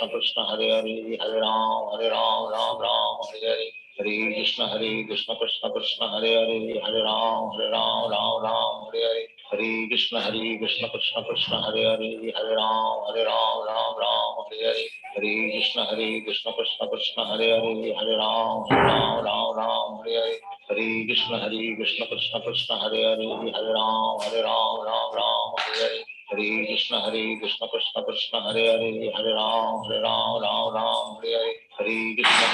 Krishna Krishna Hare Hare, Hare Rama Hare Rama Rama Rama Hare Hare. Hare Krishna Krishna Krishna Hare Hare, Hare Rama Hare Rama Rama Rama Hare Hare. Hare Krishna Krishna Krishna Hare Hare, Hare Rama Hare Rama Rama Rama Hare Hare. Hare Krishna Krishna Krishna Hare Hare, Hare Rama Hare Rama Rama Rama Hare Hare. Hare Krishna Krishna Krishna Hare Hare, Hare Rama Hare Rama Rama Rama Hare Hare. Hare Krishna Krishna Krishna Hare Hare, Hare Rama Hare Rama Rama Rama Hare Hare. Hare Krishna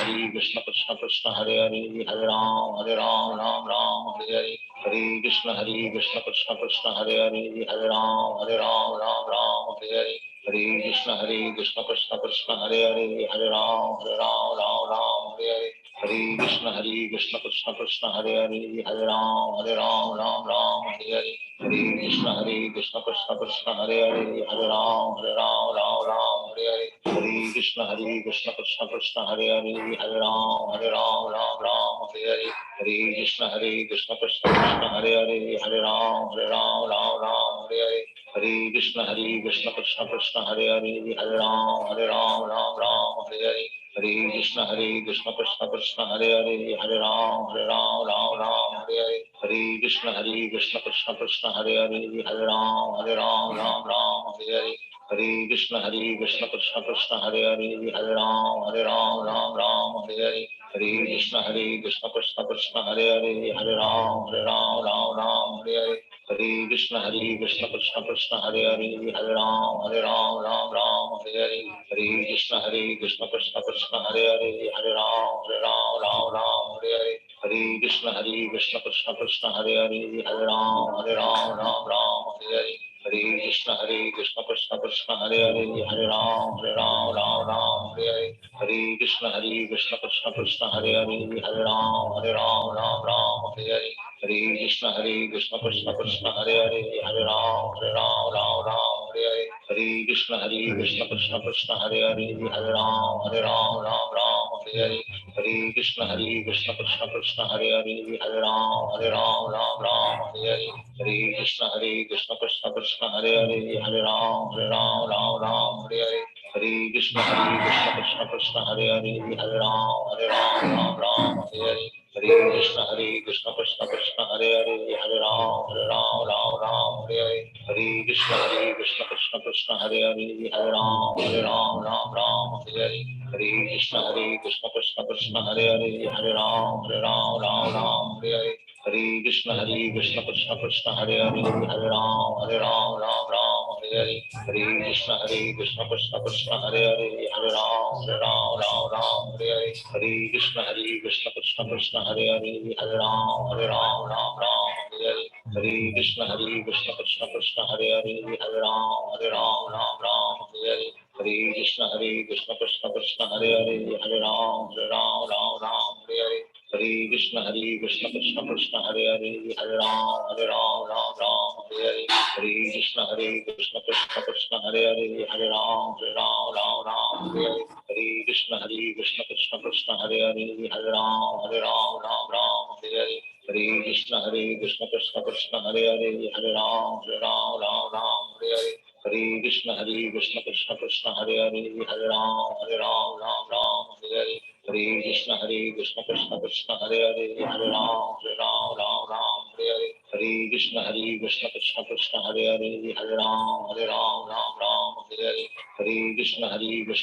Krishna Krishna Hare Hare, Hare Rama Hare Rama Rama Rama Hare Hare. Hare Krishna Krishna Krishna Hare Hare, Hare Rama Hare Rama Rama Rama Hare Hare. Hare Krishna Krishna Krishna Hare Hare, Hare Rama Hare Rama Rama Rama Hare Hare. Hare Krishna Krishna Krishna Hare Hare, Hare Rama Hare Rama Rama Rama Hare Hare. Hare Krishna Krishna Krishna Hare Hare, Hare Rama Hare Rama Rama Rama Hare Hare. Hare Krishna Krishna Krishna Hare Hare, Hare Rama Hare Rama Rama Rama Hare Hare. Hare Krishna Krishna Krishna Hare Hare, Hare Rama Hare Rama Rama Rama Hare Hare. Hare Krishna Krishna Krishna Hare Hare, Hare Rama Hare Rama Rama Rama Hare Hare. Hare Krishna Krishna Krishna Hare Hare, Hare Rama Hare Rama Rama Rama Hare Hare. Hare Krishna Krishna Krishna Hare Hare, Hare Rama Hare Rama Rama Rama Hare Hare. Hare Krishna Krishna Krishna Hare Hare, Hare Rama Hare Rama Rama Rama Hare Hare. Hare Krishna Krishna Krishna Hare Hare, Hare Rama Hare Rama Rama Rama Hare Hare. Hare Krishna Krishna Krishna Hare Hare, Hare Rama Hare Rama Rama Rama Hare Hare. Hare Krishna Krishna Krishna Hare Hare, Hare Rama Hare Rama Rama Rama Hare Hare. Hare Krishna Krishna Krishna Hare Hare, Hare Rama Hare Rama Rama Rama Hare Hare. Hare Krishna Krishna Krishna Hare Hare, Hare Rama Hare Rama Rama Rama Hare Hare. Hare Krishna Krishna Krishna Hare Hare, Hare Rama Hare Rama Rama Rama Hare Hare. Hare Krishna Krishna Krishna Hare Hare, Hare Rama Hare Rama Rama Rama Hare Hare. Hare Krishna Krishna Krishna Hare Hare, Hare Rama Hare Rama Rama Rama Hare Hare. Hare Krishna Krishna Krishna Hare Hare, Hare Rama Hare Rama Rama Rama Hare Hare. Hare Krishna Krishna Krishna Hare Hare, Hare Rama Hare Rama Rama Rama Hare Hare. Hare Krishna Krishna Krishna Hare Hare, Hare Rama Hare Rama Rama Rama Hare Hare. Hare Krishna Krishna Krishna Hare Hare, Hare Rama Hare Rama Rama Rama Hare Hare. Hare Krishna Krishna Krishna Hare Hare, Hare Rama Hare Rama Rama Rama Hare Hare. Hare Krishna Krishna Krishna Hare Hare, Hare Rama Hare Rama Rama Rama Hare Hare. Hare Krishna Krishna Krishna Hare Hare, Hare Rama Hare Rama Rama Rama Hare Hare. Hare Krishna Krishna Krishna Hare Hare, Hare Rama Hare Rama Rama Rama Hare Hare. Hare Krishna Krishna Krishna Hare Hare, Hare Rama Hare Rama Rama Rama Hare Hare. Hare Krishna Krishna Krishna Hare Hare, Hare Rama Hare Rama Rama Rama Hare Hare. Hare Krishna Krishna Krishna Hare Hare, Hare Rama Hare Rama Rama Rama Hare Hare. Hare Krishna Krishna Krishna Hare Hare, Hare Rama Hare Rama Rama Rama Hare Hare. Hare Krishna Krishna Krishna Hare Hare, Hare Rama Hare Rama Rama Rama Hare Hare. Hare Krishna Krishna Krishna Hare Hare, Hare Rama Hare Rama Rama Rama Hare Hare. Hare Krishna Krishna Krishna Hare Hare, Hare Rama Hare Rama Rama Rama Hare Hare. Hare Krishna Krishna Krishna Hare Hare, Hare Rama Hare Rama Rama Rama Hare Hare. Hare Krishna Krishna Krishna Hare Hare, Hare Rama Hare Rama Rama Rama Hare Hare. Hare Krishna Krishna Krishna Hare Hare, Hare Rama Hare Rama Rama Rama Hare Hare. Hare Krishna Krishna Krishna Hare Hare, Hare Rama Hare Rama Rama Rama Hare Hare. Hare Krishna Krishna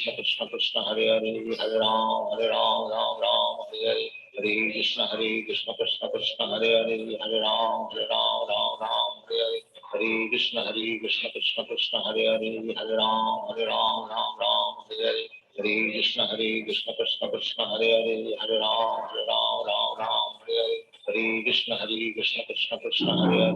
Krishna Hare Hare, Hare Rama Hare Rama Rama Rama Hare Hare. Hare Krishna Krishna Krishna Hare Hare, Hare Rama Hare Rama Rama Rama Hare Hare. Hare Krishna Krishna Krishna Hare Hare, Hare Rama Hare Rama Rama Rama Hare Hare. Hare Krishna Krishna Krishna Hare Hare,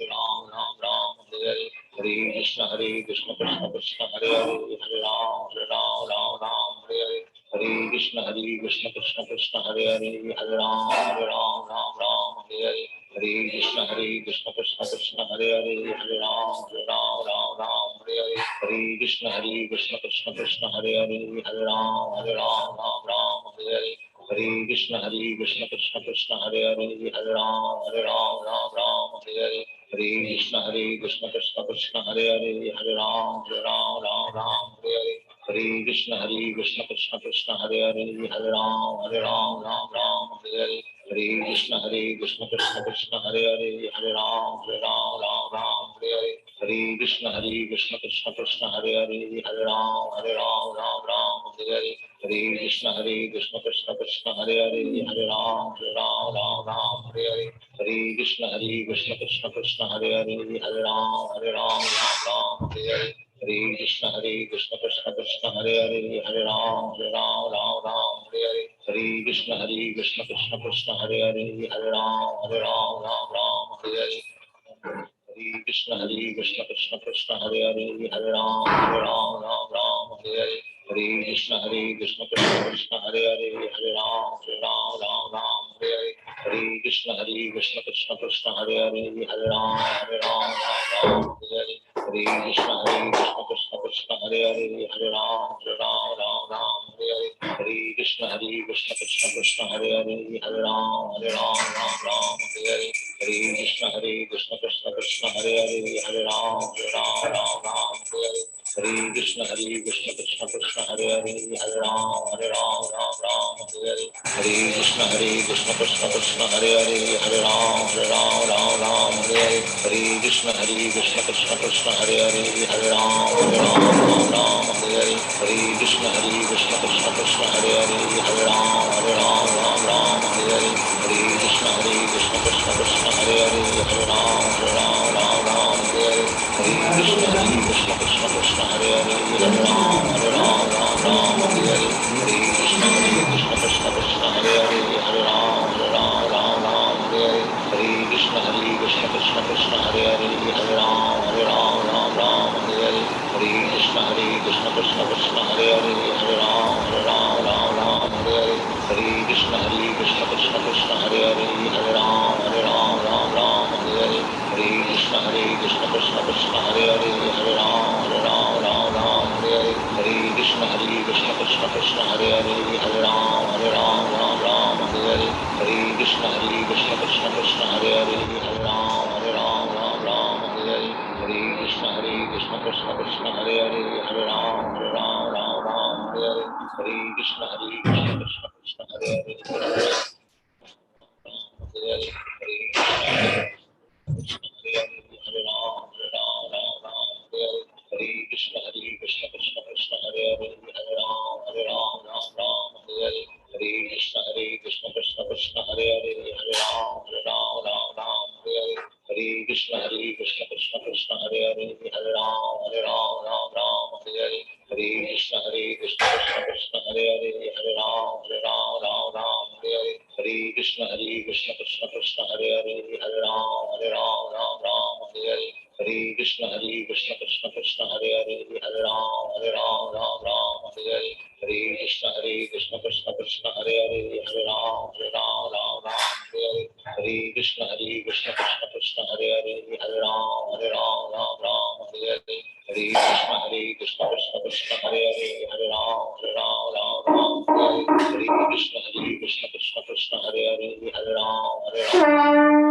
Hare Rama Rama Rama Hare Hare. Hare Krishna Krishna Krishna Hare Hare, Hare Rama Hare Rama Rama Rama Hare Hare. Hare Krishna Krishna Krishna Hare Hare, Hare Rama Hare Rama Rama Rama Hare Hare. Hare Krishna Krishna Krishna Hare Hare, Hare Rama Hare Rama Rama Rama Hare Hare. Hare Krishna Krishna Krishna Hare Hare, Hare Rama Hare Rama Rama Rama Hare Hare. Hare Krishna Krishna Krishna Hare Hare, Hare Rama Hare Rama Rama Rama Hare Hare. Hare Krishna Krishna Krishna Hare Hare, Hare Rama Hare Rama Rama Rama Hare Hare. Hare Krishna Krishna Krishna Hare Hare Hare Ram Hare Ram Ram Ram Hare Hare Hare Krishna Hare Krishna Krishna Krishna Hare Hare Hare Ram Hare Ram Ram Ram Hare Hare Hare Krishna Hare Krishna Krishna Krishna Hare Hare Hare Ram Hare Ram Ram Ram Hare Hare Hare Krishna Hare Krishna Krishna Krishna Hare Hare Hare Ram Hare Ram Ram Ram Hare Hare Hare Krishna Hare Krishna Krishna Krishna Hare Hare Hare Ram Hare Ram Ram Ram Hare Hare Hare Krishna Hare Krishna Krishna Krishna Hare Hare Hare Ram Hare Ram Ram Ram Hare Hare Hare Krishna Hare Krishna Krishna Krishna Hare Hare Hare Ram Hare Ram Ram Ram Hare Hare Hare Krishna Hare Krishna Krishna Krishna Hare Hare Hare Ram Hare Ram Ram Ram Hare Hare Hare Krishna Hare Krishna Krishna Krishna Hare Hare Hare Ram Hare Ram Ram Ram Hare Hare Hare Krishna Hare Krishna Krishna Krishna Hare Hare Hare Ram Hare Ram Ram Ram Hare Hare Hare Krishna Hare Krishna Krishna Krishna Hare Hare Hare Ram Hare Ram Ram Ram Hare Hare Hare Krishna Hare Krishna Krishna Krishna Hare Hare Hare Ram Hare Ram Ram Ram Hare Hare Hare Krishna Hare Krishna Krishna Krishna Hare Hare Hare Ram Hare Ram Ram Ram Hare Hare Hare Krishna Hare Krishna Krishna Krishna Hare Hare Hare Ram Hare Ram Ram Ram Hare Hare Hare Krishna Hare Krishna Krishna Krishna Hare Hare Hare Ram Hare Ram Ram Ram Hare Hare Hare Krishna Hare Krishna Krishna Krishna Hare Hare Hare Ram Hare Ram Ram Ram Hare Hare Hare Krishna Hare Krishna Krishna Krishna Hare Hare Hare Ram Hare Ram Ram Ram Hare Hare Hare Krishna Hare Krishna Krishna Krishna Hare Hare Hare Ram Hare Ram Ram Ram Hare Hare Hare Krishna Hare Krishna Krishna Krishna Hare Hare Hare Ram Hare Ram Ram Ram Hare Hare Hare Krishna Hare Krishna Krishna Krishna Hare Hare Hare Ram Hare Ram Ram Ram Hare Hare Hare Krishna Hare Krishna Krishna Krishna Hare Hare Hare Ram Hare Ram Ram Ram Hare Hare Hare Krishna Hare Krishna Krishna Krishna Hare Hare Hare Ram Hare Ram Ram Ram Hare Hare Hare Krishna Hare Krishna Krishna Krishna Hare Hare Hare Ram Hare Ram Ram Ram Hare Hare Hare Krishna Hare Krishna Krishna Krishna Hare Hare Hare Ram Hare Ram Ram Ram Hare Hare Hare Krishna Hare Krishna Krishna Krishna Hare Hare Hare Ram Hare Ram Ram Ram Hare Hare Hare Krishna Hare Krishna Krishna Krishna Hare Hare Hare Ram Hare Ram Ram Ram Hare Hare Hare Krishna Hare Krishna Krishna Krishna Hare Hare Hare Ram Hare Ram Ram Ram Hare Hare Hare Krishna Hare Krishna Krishna Krishna Hare Hare Hare Hare Hare Hare Ram Hare Ram Ram Ram Hare Hare Hare Krishna Hare Krishna Krishna Krishna Hare Hare Hare Ram Hare Ram Ram Ram Hare Hare Hare Krishna Hare Krishna Krishna Krishna Hare Hare Hare Ram Hare Ram Ram Ram Hare Hare Hare Krishna Hare Krishna Krishna Krishna Hare Hare Hare Ram Hare Ram Ram Ram Hare Hare Hare Krishna Hare Krishna Krishna Krishna Hare Hare Hare Ram Hare Ram Ram Ram Hare Hare Hare Krishna Hare Krishna Krishna Krishna Hare Hare Hare Ram Hare Ram Ram Ram Hare Hare Hare Krishna Hare Krishna Krishna Krishna Hare Hare Hare Ram Hare Ram Ram Ram Hare Hare Hare Krishna Hare Krishna Krishna Krishna Hare Hare Hare Ram Hare Ram Ram Ram Hare Hare Hare Krishna Hare Krishna Krishna Krishna Hare Hare Hare Ram Hare Ram Ram Ram Hare Hare Hare Krishna Hare Krishna Krishna Krishna Hare Hare Hare Ram Hare Ram Ram Ram Hare Hare Hare Krishna Hare Krishna Krishna Krishna Hare Hare Hare Ram Hare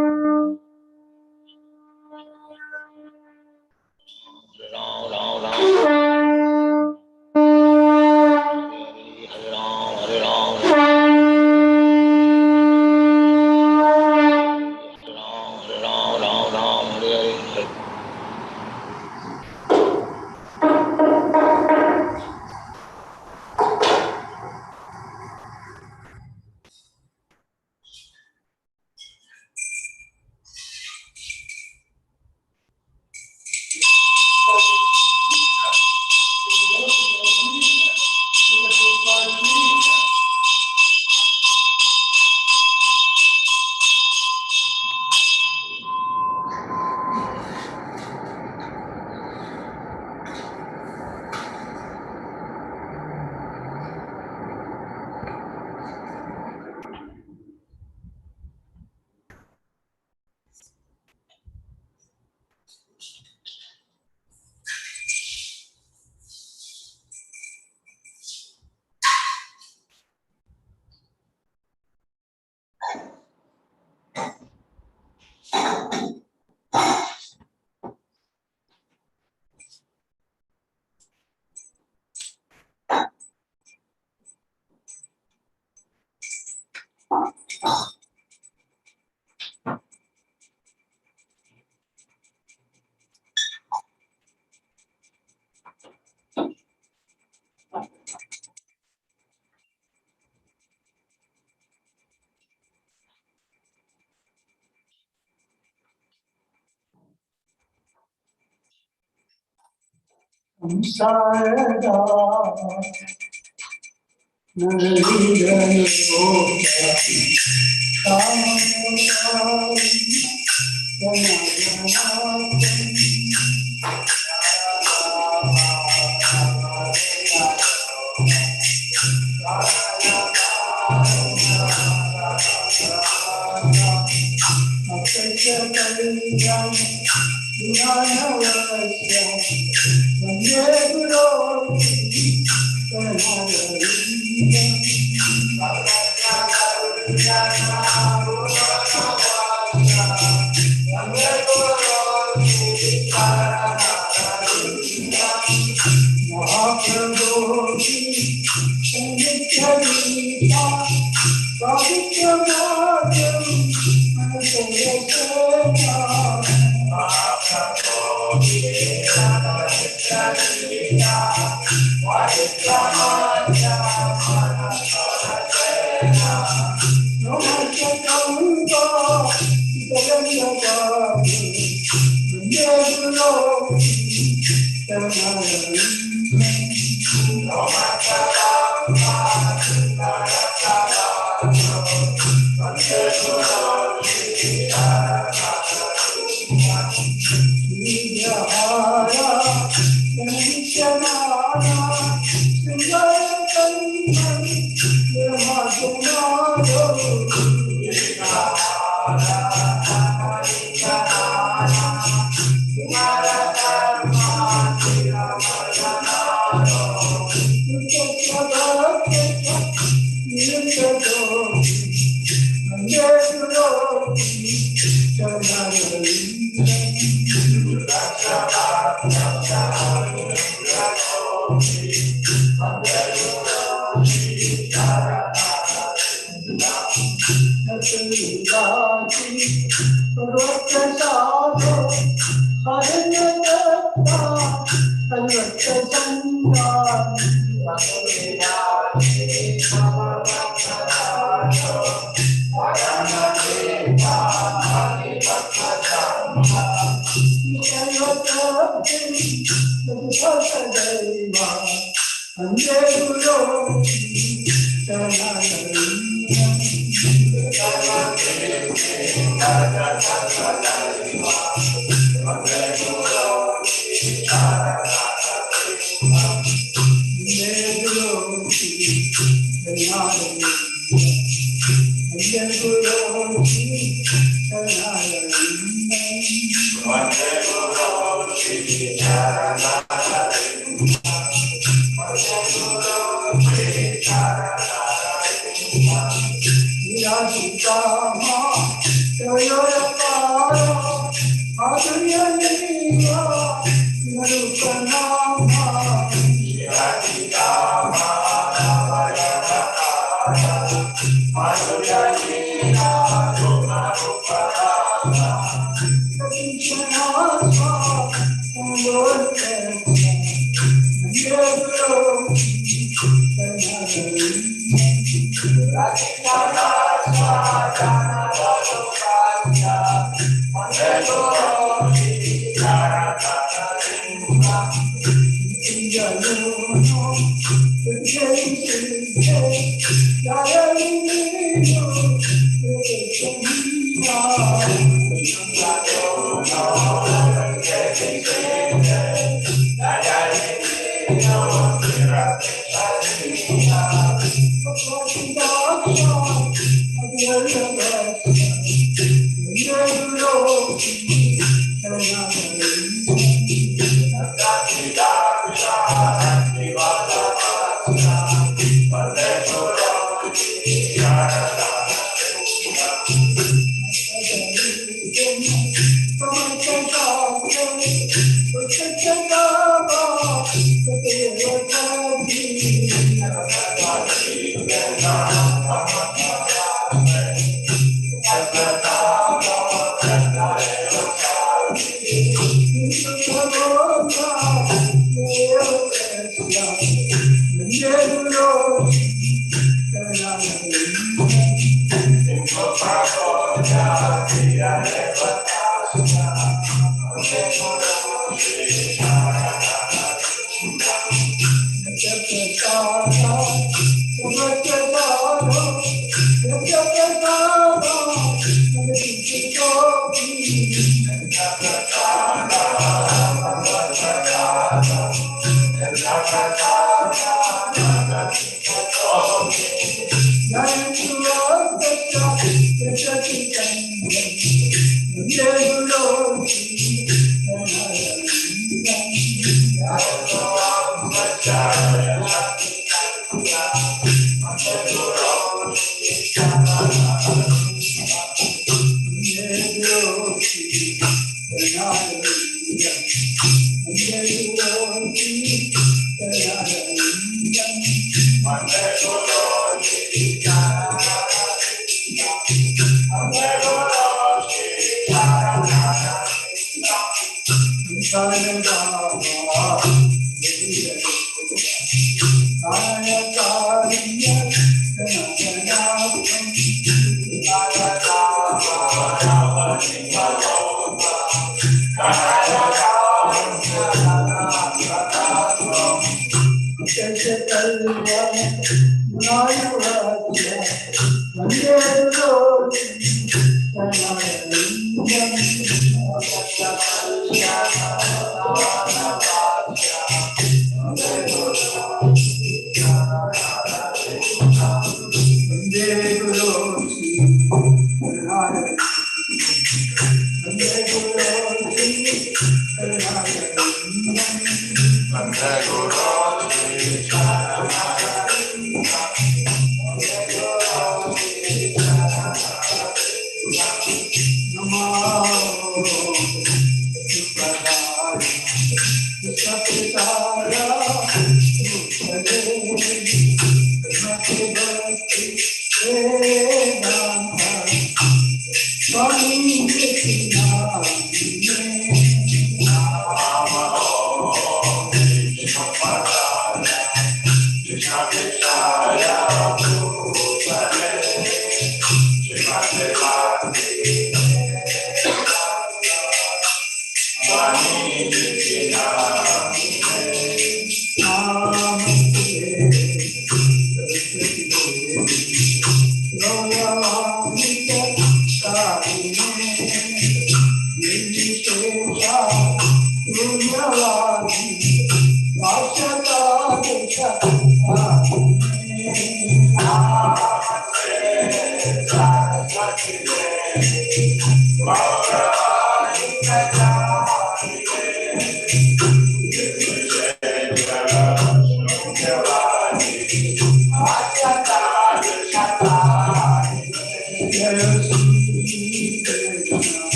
Ram Ram Ram Hare Ram Hare Ram Ram Hare Ram ಸಂಸಾರದ ನರಳಿದನು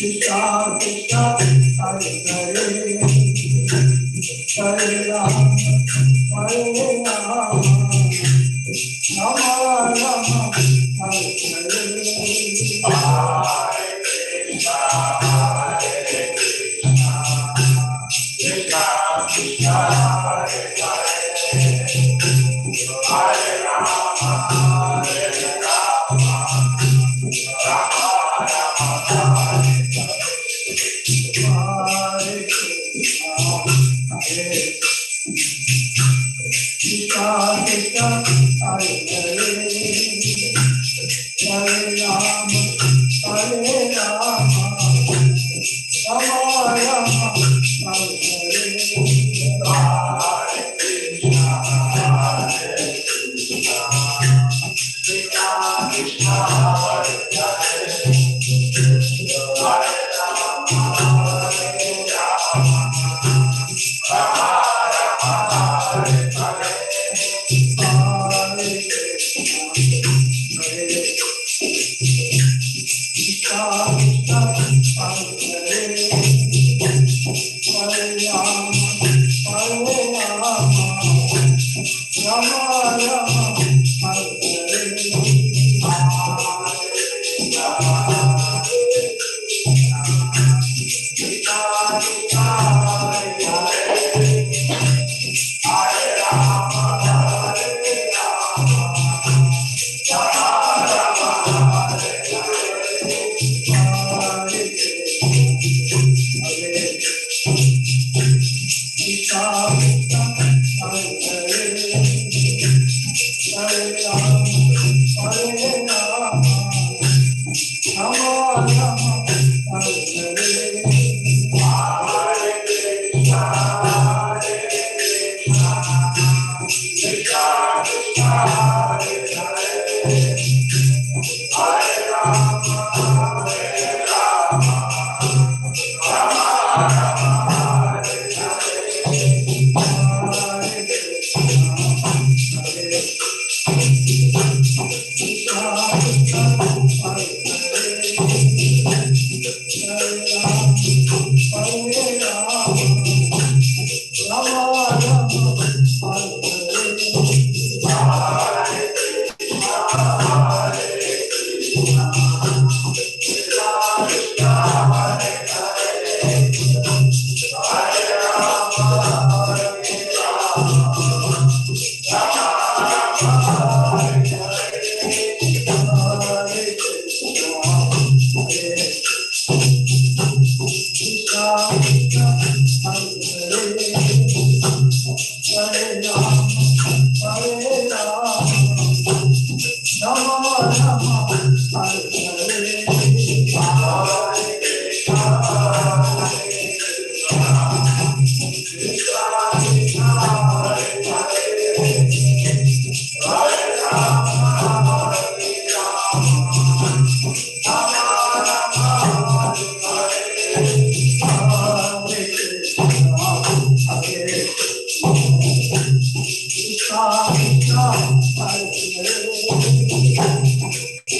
Krishna Krishna, Hare Hare, Hare Rama, Hare Rama, Rama Rama, Hare Hare. Hare Krishna, Hare Krishna, Krishna, Hare Hare, Hare Rama, Hare Rama, Rama Rama, Hare Hare. Hare Krishna, Hare Krishna, Krishna, Hare Hare, Hare Rama, Hare Rama, Rama Rama, Hare Hare. Hare Krishna, Hare Krishna, Krishna, Hare Hare, Hare Rama, Hare Rama, Rama Rama, Hare Hare. Hare Krishna, Hare Krishna, Krishna, Hare Hare, Hare Rama, Hare Rama, Rama Rama, Hare Hare. Hare Krishna, Hare Krishna, Krishna, Hare Hare, Hare Rama, Hare Rama, Rama Rama, Hare Hare. Hare Krishna, Hare Krishna, Krishna, Hare Hare, Hare Rama, Hare Rama, Rama Rama, Hare Hare.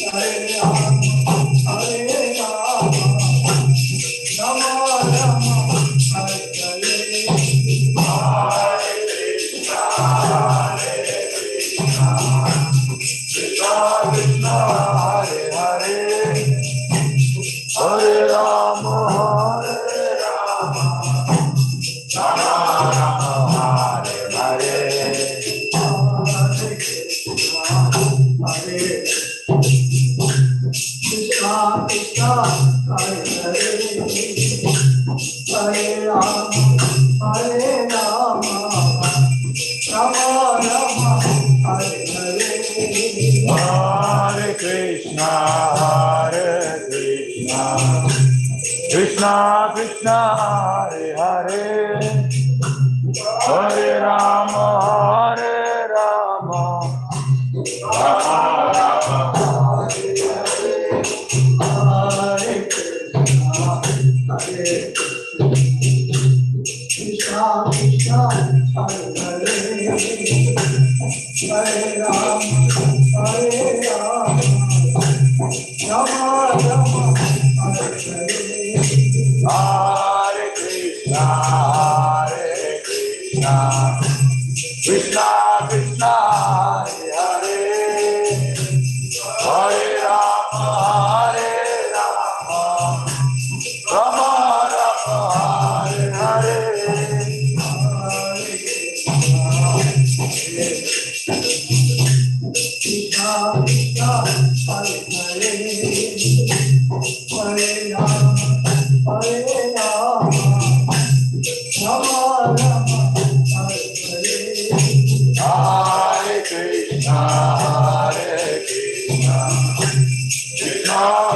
Hare Hare, Hare Rama, Hare Rama, Rama Rama, Hare Hare. Hare Krishna, Hare Krishna, Krishna, Hare Hare, Hare Rama, Hare Rama, Rama Rama, Hare Hare. Hare Krishna, Hare Krishna, Krishna Krishna, Hare Hare, Hare Rama, Hare Rama, Rama Rama, Hare Krishna, Hare Krishna, Krishna, Hare Hare, Hare Rama, Hare Rama, Rama Rama, Hare Hare.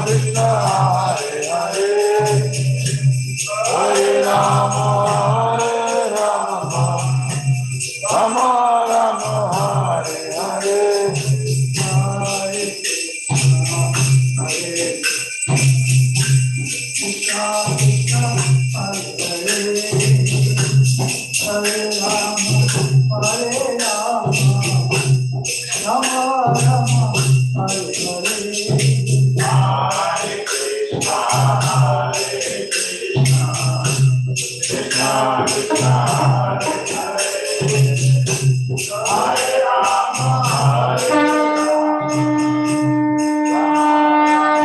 Krishna, Hare Hare, Hare Rama, Hare Rama, Rama Rama, Hare Hare. Hare Krishna, Hare Krishna, Krishna, Hare Hare, Hare Rama, Hare Rama, Rama Rama, Hare Hare. Hare Krishna, Hare Krishna, Krishna Krishna, Hare Hare, Hare Rama, Hare Rama,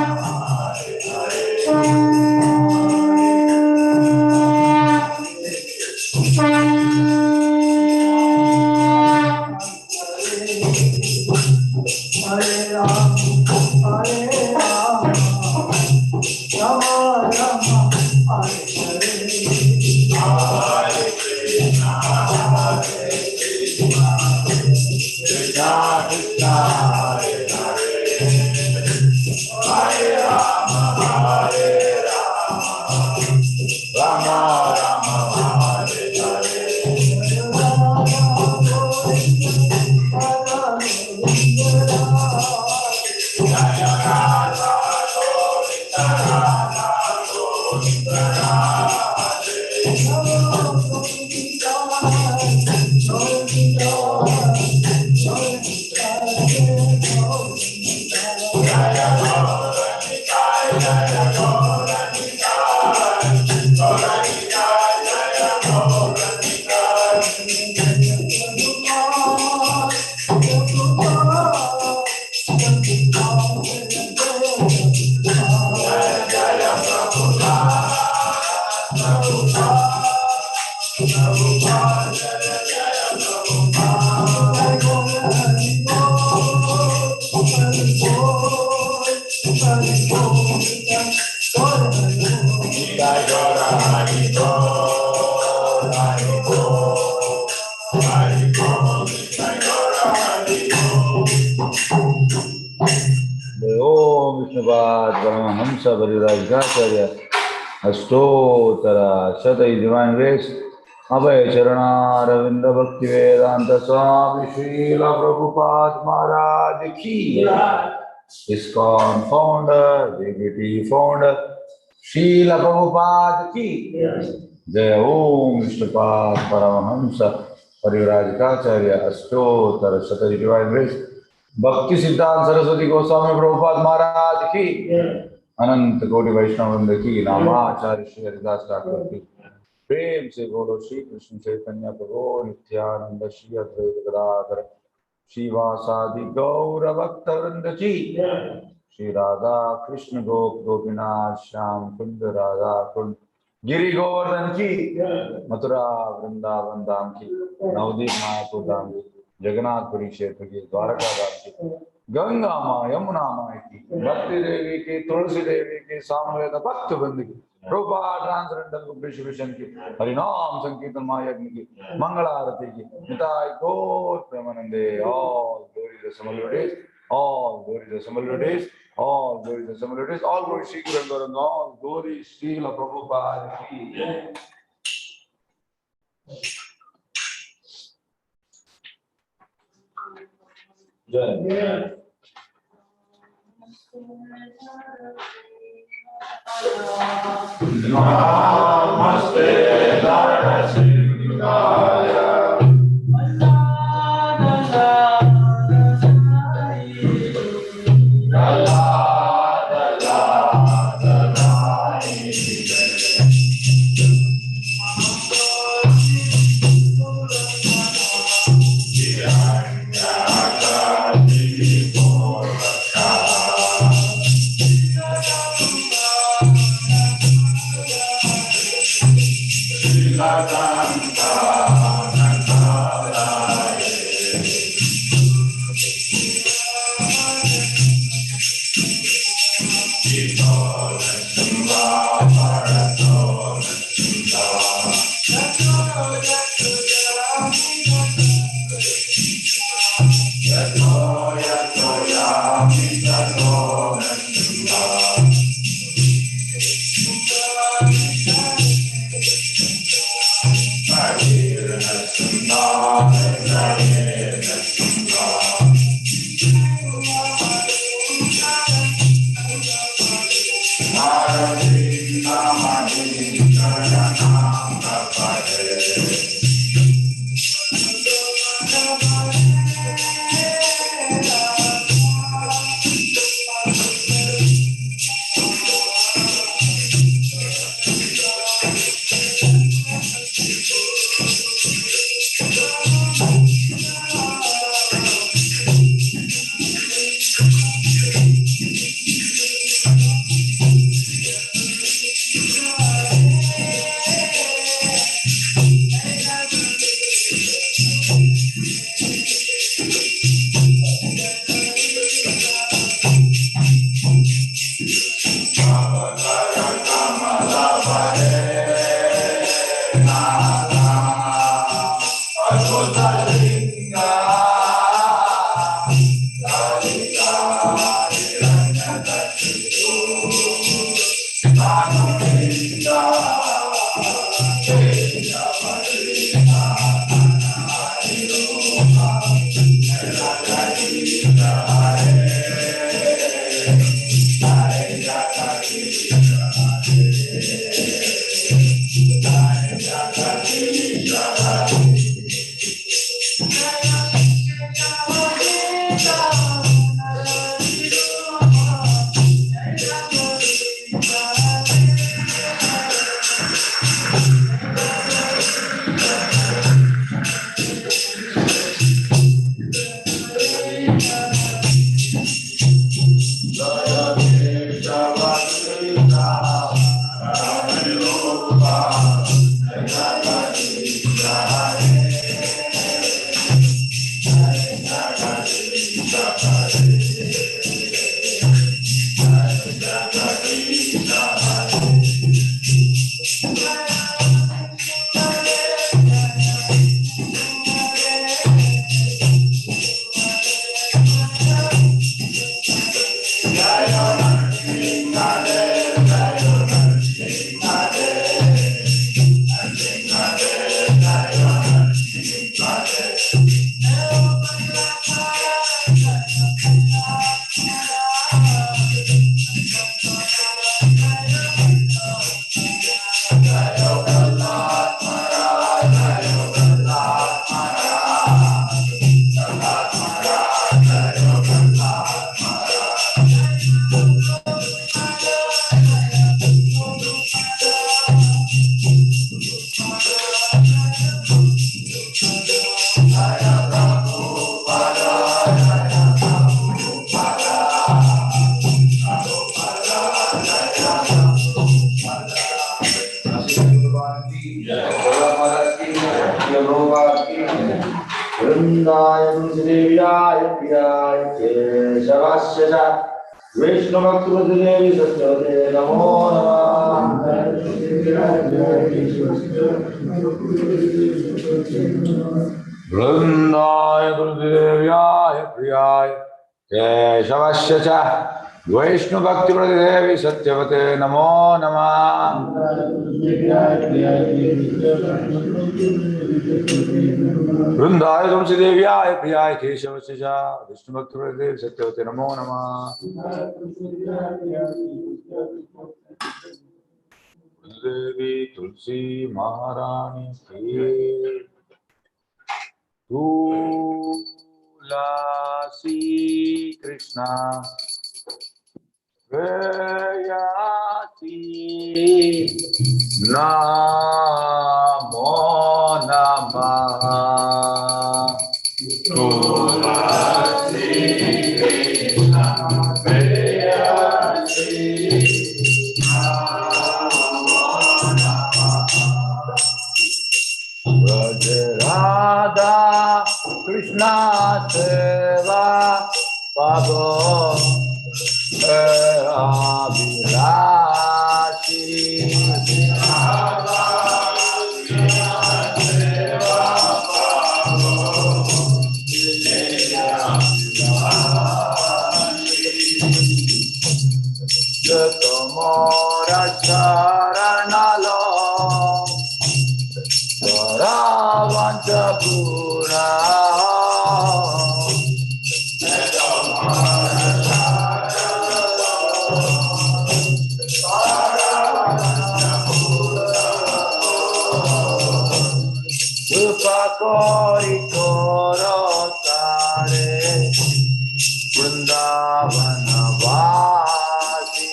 Rama Hare Hare. Hare Rama, Hare Rama, Rama Rama, Hare Hare. Hare Krishna, Hare Krishna, Krishna Krishna, Hare Hare, Hare Rama, Hare Rama, Rama Rama, Hare Hare. Jaya Radha Govinda Radha Govinda Radhe. Jaya Gaura Nitai, Jaya Gaura Nitai, Gaura Nitai, Jaya Gaura Nitai. Jaya Jaya Prabhupada, Prabhupada, Prabhupada, Jaya Jaya Prabhupada. Nitai Gaura Hari Bol, Hari Bol, Hari Bol, Nitai Gaura Hari Bol. Om Vishnupad Paramahamsa Parivrajkacharya Astottara Shata Divine Grace Abhay Charanaravinda Bhakti Vedanta Swami Srila Prabhupada Maharaj Ki ISKCON founder, JBT founder, Srila Prabhupada Ki Jai Om Vishnupad Paramahamsa Parivrajkacharya Astottara Shata Divine Grace Bhakti Siddhanta Saraswati Goswami Prabhupada Maharaj की अनंत कोटि वैष्णव वृंद की नामाचार्य श्री हरिदास ठाकुर की प्रेम से बोलो श्री कृष्ण चैतन्य प्रभु नित्यानंद श्री अद्वैत गदाधर श्रीवासादि गौर भक्त वृंद की श्री राधा कृष्ण गोप गोपीनाथ श्याम कुंड राधा कुंड गिरी गोवर्धन की मथुरा वृंदावन धाम की नवदीप मायापुर धाम की जगन्नाथपुरी क्षेत्र की द्वारका धाम की गंगा माँ यमुना माँ की भक्ति देवी की तुलसी देवी की सामवेद भक्त वृंद की प्रभुपाद ट्रांसजेंडल मिशन की हरिनाम संकीर्तन महायज्ञ की मंगल आरती की निताय गौर प्रेमानंदे। All glory to assembled devotees, all glory to assembled devotees, all glory to assembled devotees, all glory Shri Guru Gauranga, all glory Srila Prabhupada ki. Jai. Namaste Narasimhaya. Vaishnu Bhakti Devi Satyavate Namo Namah. Vrindaya Tulsi Devyaya Priyaya Keshavasya Cha Vishnu Bhakti Devi Satyavate Namo Namah. Devi Tulsi Maharani Ki Tulasi Krishna Preyasi Namo Namah. Tulasi Krishna Preyasi Namo Namah. Vraja Radha Krishna Seva Pado Abhilashi. Jatomora charanalo Paravancha Pura. kori koro tare Vrindavana vasi.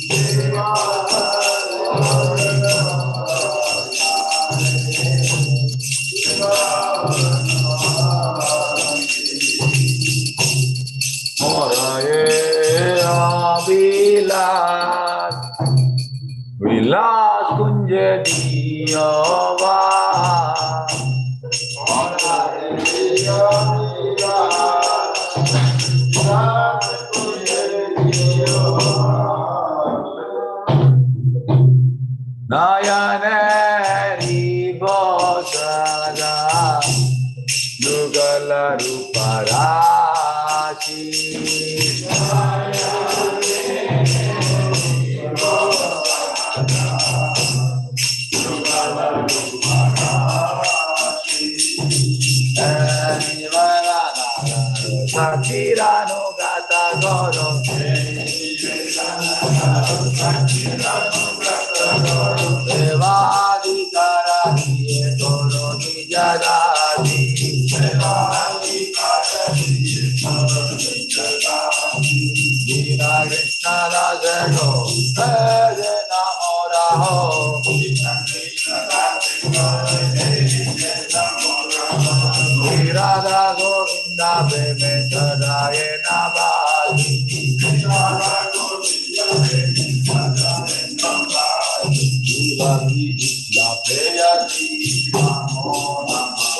Seva kori koro tare Vrindavana vasi. Moraye Vilas Vilas Kunje Diyova. Nayane Bosada Yugala Ruparashi. Sakirano Gata Goro. Devadikara Diye Goro Nijadadi. Dina Krishna Dasa Go Hare Namo Raho. Radha Govinda Preme Sadaye Nabali. Krishna Preyati Namo Namah.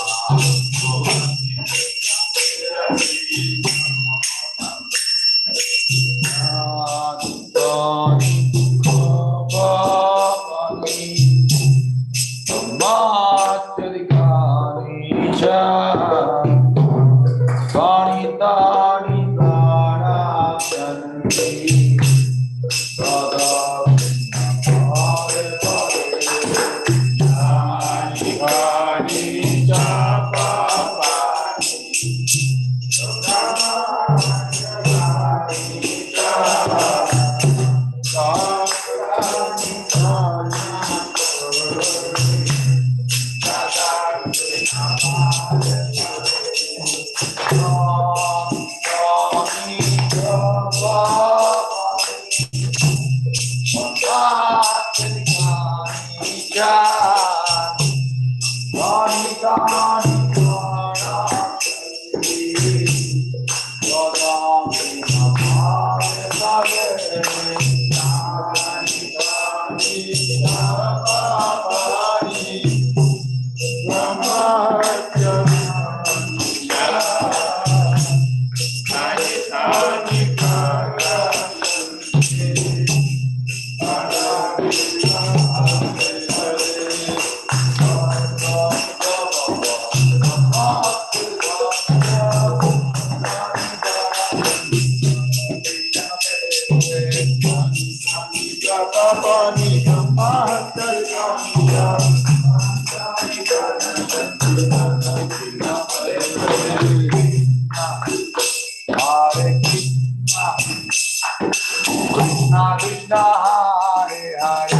Krishna Krishna Hare Hare,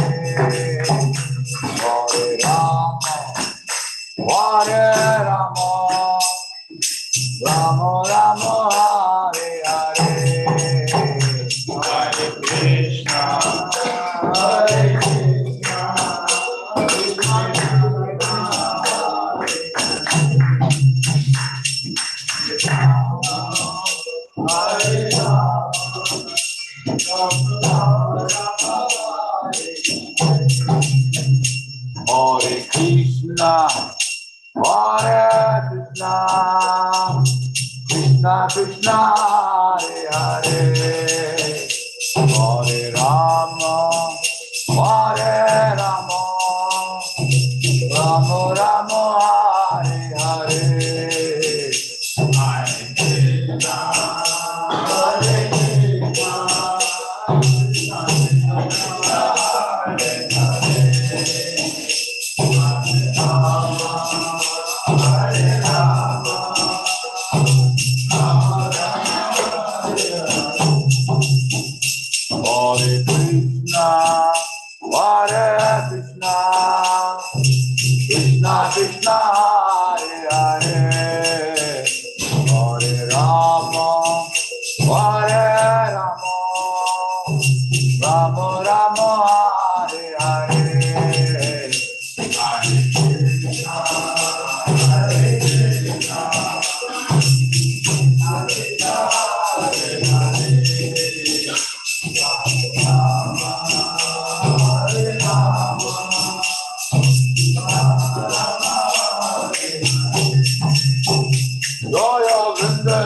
Hare Rama Hare Rama, Rama Rama Hare Hare. Hare Krishna, Hare Krishna, Krishna Krishna, Hare Rama, Hare Krishna, Hare Krishna, Krishna Krishna, Hare Hare, Hare Rama, Hare Rama, Rama Rama, Hare Hare. Hare Krishna, Hare Krishna, Krishna Krishna, Hare Hare, Hare Rama, Hare Rama, Rama Rama, Hare Hare. Hare Krishna, Hare Krishna, Krishna Krishna, Rama, Hare Hare. Jaya Vrinda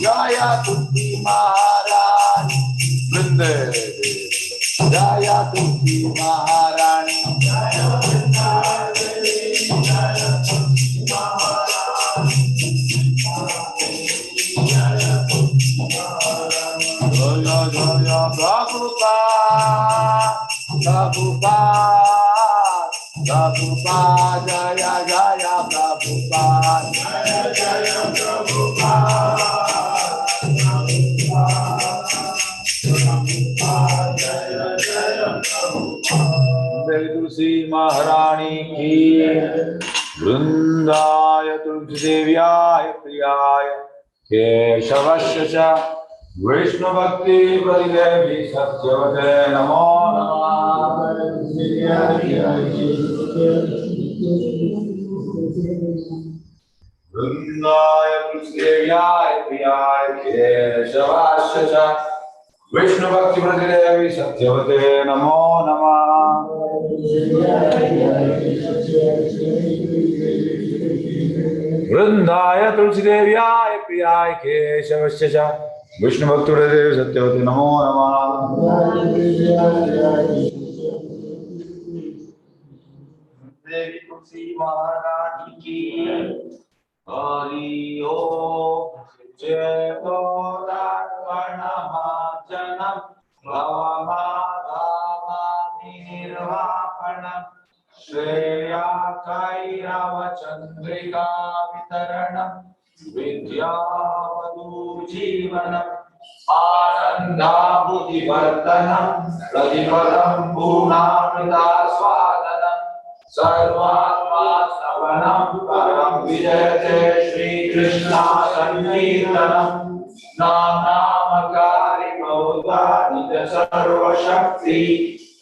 Jaya Tulsi Maharani Vrinda Jaya Tulsi Maharani Jaya Vrinda Jaya Tulsi Maharani Jaya Tulsi Maharani Jaya Jaya Prabhupada Prabhupada Prabhupada Jaya Jaya Prabhupada Jaya Jaya Prabhupada Prabhupada Jaya Jaya Prabhupada Devi Tulsi Maharani ki Vrindaya Tulsi Devyaya Priyaya Keshavasya cha Vishnu Bhakti Pradidevi Satyavate Namo Namah. Vrindaya Tulsi Devyaya Priyaya Keshavasya cha Vishnu Bhakti Pradidevi Satyavate Namo Namah. Vrindaya Tulsi Devyaya Priyaya Keshavasya cha Vishnu Bhakti Pradidevi Satyavate Namo Namah. Devi Tulsi Maharani ki Hari Om Cheto Darpanamachanam Bhavamadhamani Nirvapanam Shreya Kairava Chandrika Vitaranam Vidyavadu Jivanam Anandabudhivartanam Pradipadam Purnamrita Swadanam Sarvatma Savanam Param Vijayate Shri Krishna Sankirtanam Nanamakari Bhauta Sarva Shakti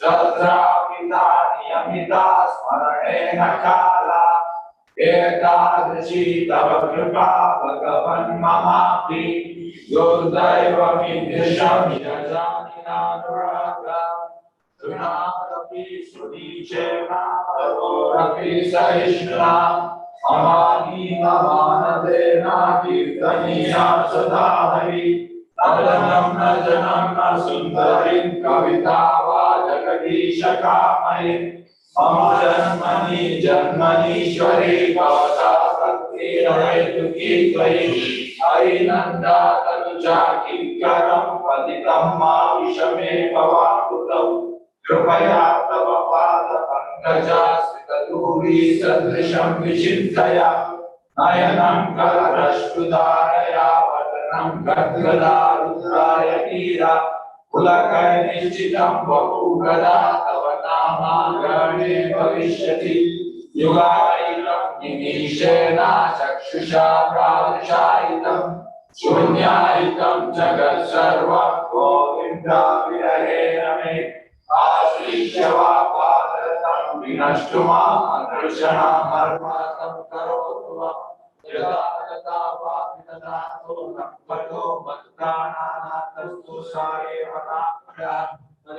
Tatrapita Niyamita Smaranena Kala Ekadashi Tava Kripa Bhagavan Mamapi Yodaiva Vidisham Yajaninanuraga Tunadapi Sudichena Tarorapi Sahishna Amani Namanadena Kirtaniya Sadahari Nadanam Najanam Nasundarim Kavita Vajagadisha Kamai Mama Janmani Janmanishwari Bhavata Bhakti Rahetuki Tvayi Hari Nanda Tanuja Kinkaram Patitam Ma Vishame Bhavan Kripaya Tava Pada Pankaja Sitaduri Sadrisham Vichintaya Nayanam Kalarashtudaraya Vatanam Gadgada Rudraya Kira Pulakai Nishchitam Vapu Gada Tava Nama Gane Bhavishyati Yugaitam Nimishena Chakshusha Pradishaitam Shunyaitam Jagat Sarvam Govinda Virahena Me Ashrishya Padaratam Vinashtuma Anushanam Armatam Karotva Yada Yada Vavidadato Tampato Matrananatastu Sarevanapra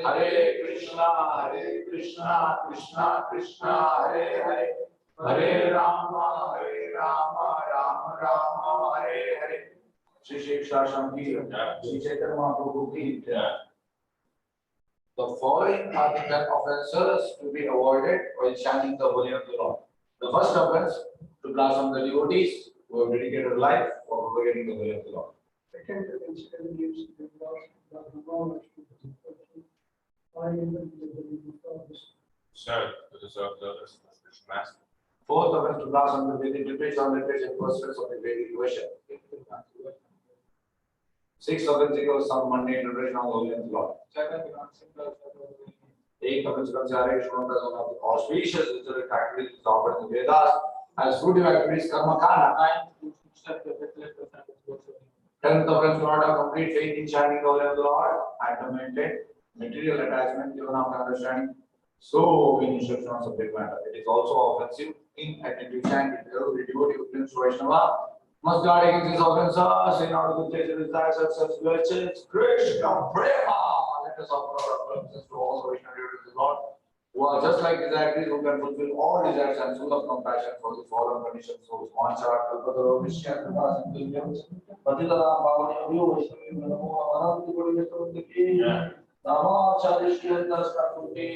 Hare Krishna Hare Krishna Krishna Krishna Hare Hare Hare Rama Hare Rama Rama Rama Hare Hare Shri Shri Shashank ki Shri Chaitanya Mahaprabhu ki. The following are the 10 offenses to be avoided while chanting the holy name of the Lord. The first offense, to blaspheme the devotees who have dedicated life for propagating the holy name of the Lord. Second, to consider the gifts of the Lord, the Third, to deserve the spiritual master. Fourth offense, to blaspheme the Vedic literature on literature and persons of the Vedic worship. Sixth offense, to some mundane interpretation on the holy name of the Lord. Eighth offense, to consider Hare Krishna as one of the auspicious ritual activities offered in the Vedas as fruitive activities, karma kanda. 10th offense, to not have complete faith in chanting the holy name of the Lord and to maintain Material attachment, even after understanding so many instructions on subject matter. It is also offensive in attentive chanting. Every devotee who claims Vaishnava must guard against his offenses in order to chase the desires of such virtues. Krishna Prema! Let us offer our obeisances to all the Vaishnava devotees of the Lord, who are just like desire trees who can fulfill all desires and full of compassion for the fallen conditioned souls. Vancha kalpataru vishya kripa sindhubhyam patitanam pavanebhyo vaishnavebhyo namo namah. Koti vaishnava ki Namacharya Shri Haridas Thakur ki.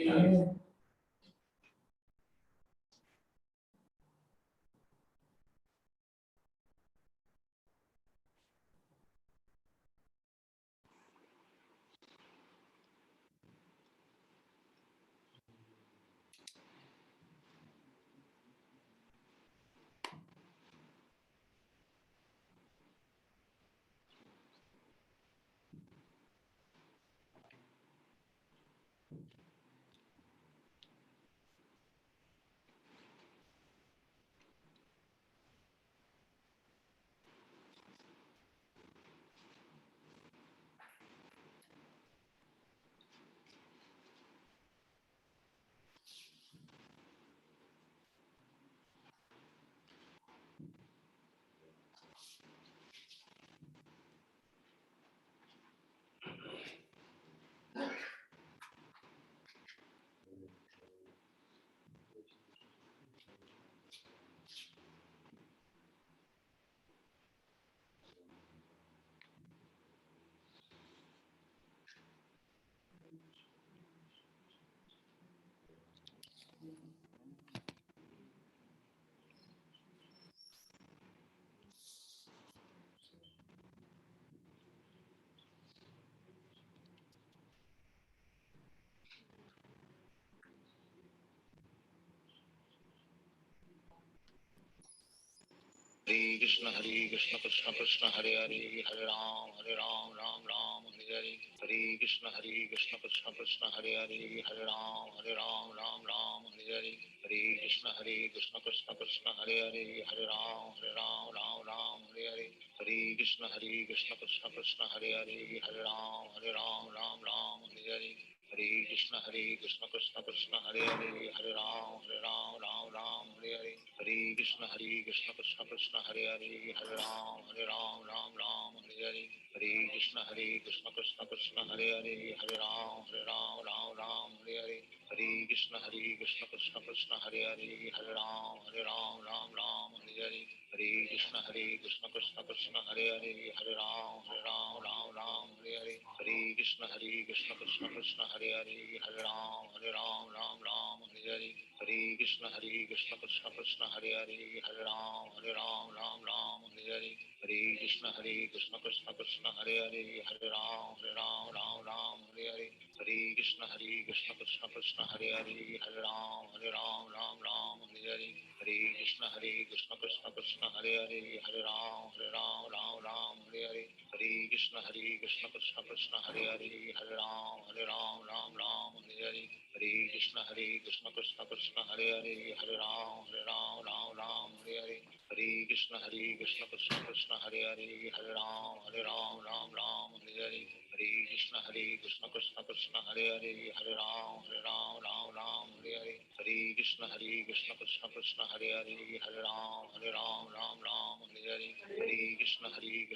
Hare Krishna, Krishna Krishna, Hare Hare, Hare Ram, Hare Ram, Ram Ram, Hare Hare. Hare Krishna, Krishna Krishna, Hare Hare, Hare Ram, Hare Ram, Ram Ram, Hare Hare. Hare Krishna, Krishna Krishna, Hare Hare, Hare Ram, Hare Ram, Ram Ram, Hare Hare. Hare Krishna, Krishna Krishna, Hare Hare, Hare Ram, Hare Ram, Ram Ram, Hare Hare. Hare Krishna, Krishna Krishna, Hare Hare, Hare Ram, Hare Ram, Ram Ram, Hare Hare. Hare Krishna, Krishna Krishna, Hare Hare, Hare Ram, Hare Ram, Ram Ram, Hare Hare. Hare Krishna, Krishna Krishna, Hare Hare, Hare Ram, Hare Ram, Ram Ram, Hare Hare. Hare Krishna, Krishna Krishna, Hare Hare, Hare Ram, Hare Ram, Ram Ram, Hare Hare. Hare Krishna, Krishna Krishna, Hare Hare, Hare Ram, Hare Ram, Ram Ram, Hare Hare. Hare Krishna, Krishna Krishna, Hare Hare, Hare Ram, Hare Ram, Ram Ram, Hare Hare. Hare Krishna, Krishna Krishna, Hare Hare, Hare Ram, Hare Ram, Ram Ram, Hare Hare. Hare Krishna, Krishna Krishna, Hare Hare, Hare Ram, Hare Ram, Ram Ram, Hare Hare. Hare Krishna, Krishna Krishna, Hare Hare, Hare Ram, Hare Ram, Ram Ram, Hare Hare. Hare Krishna, Krishna Krishna, Hare Hare, Hare Ram, Hare Ram, Ram Ram, Hare Hare. Hare Krishna, Krishna Krishna, Hare Hare, Hare Ram, Hare Ram, Ram Ram, Hare Hare. Hare Krishna, Krishna Krishna, Hare Hare, Hare Ram, Hare Ram, Ram Ram, Hare Hare. Hare Krishna, Krishna Krishna, Hare Hare, Hare Ram, Hare Ram, Ram Ram, Hare Hare. Hare Krishna, Krishna Krishna, Hare Hare, Hare Ram, Hare Ram, Ram Ram, Hare Hare. Hare Krishna, Krishna Krishna, Hare Hare, Hare Ram, Hare Ram, Ram Ram, Hare Hare. Hare Krishna,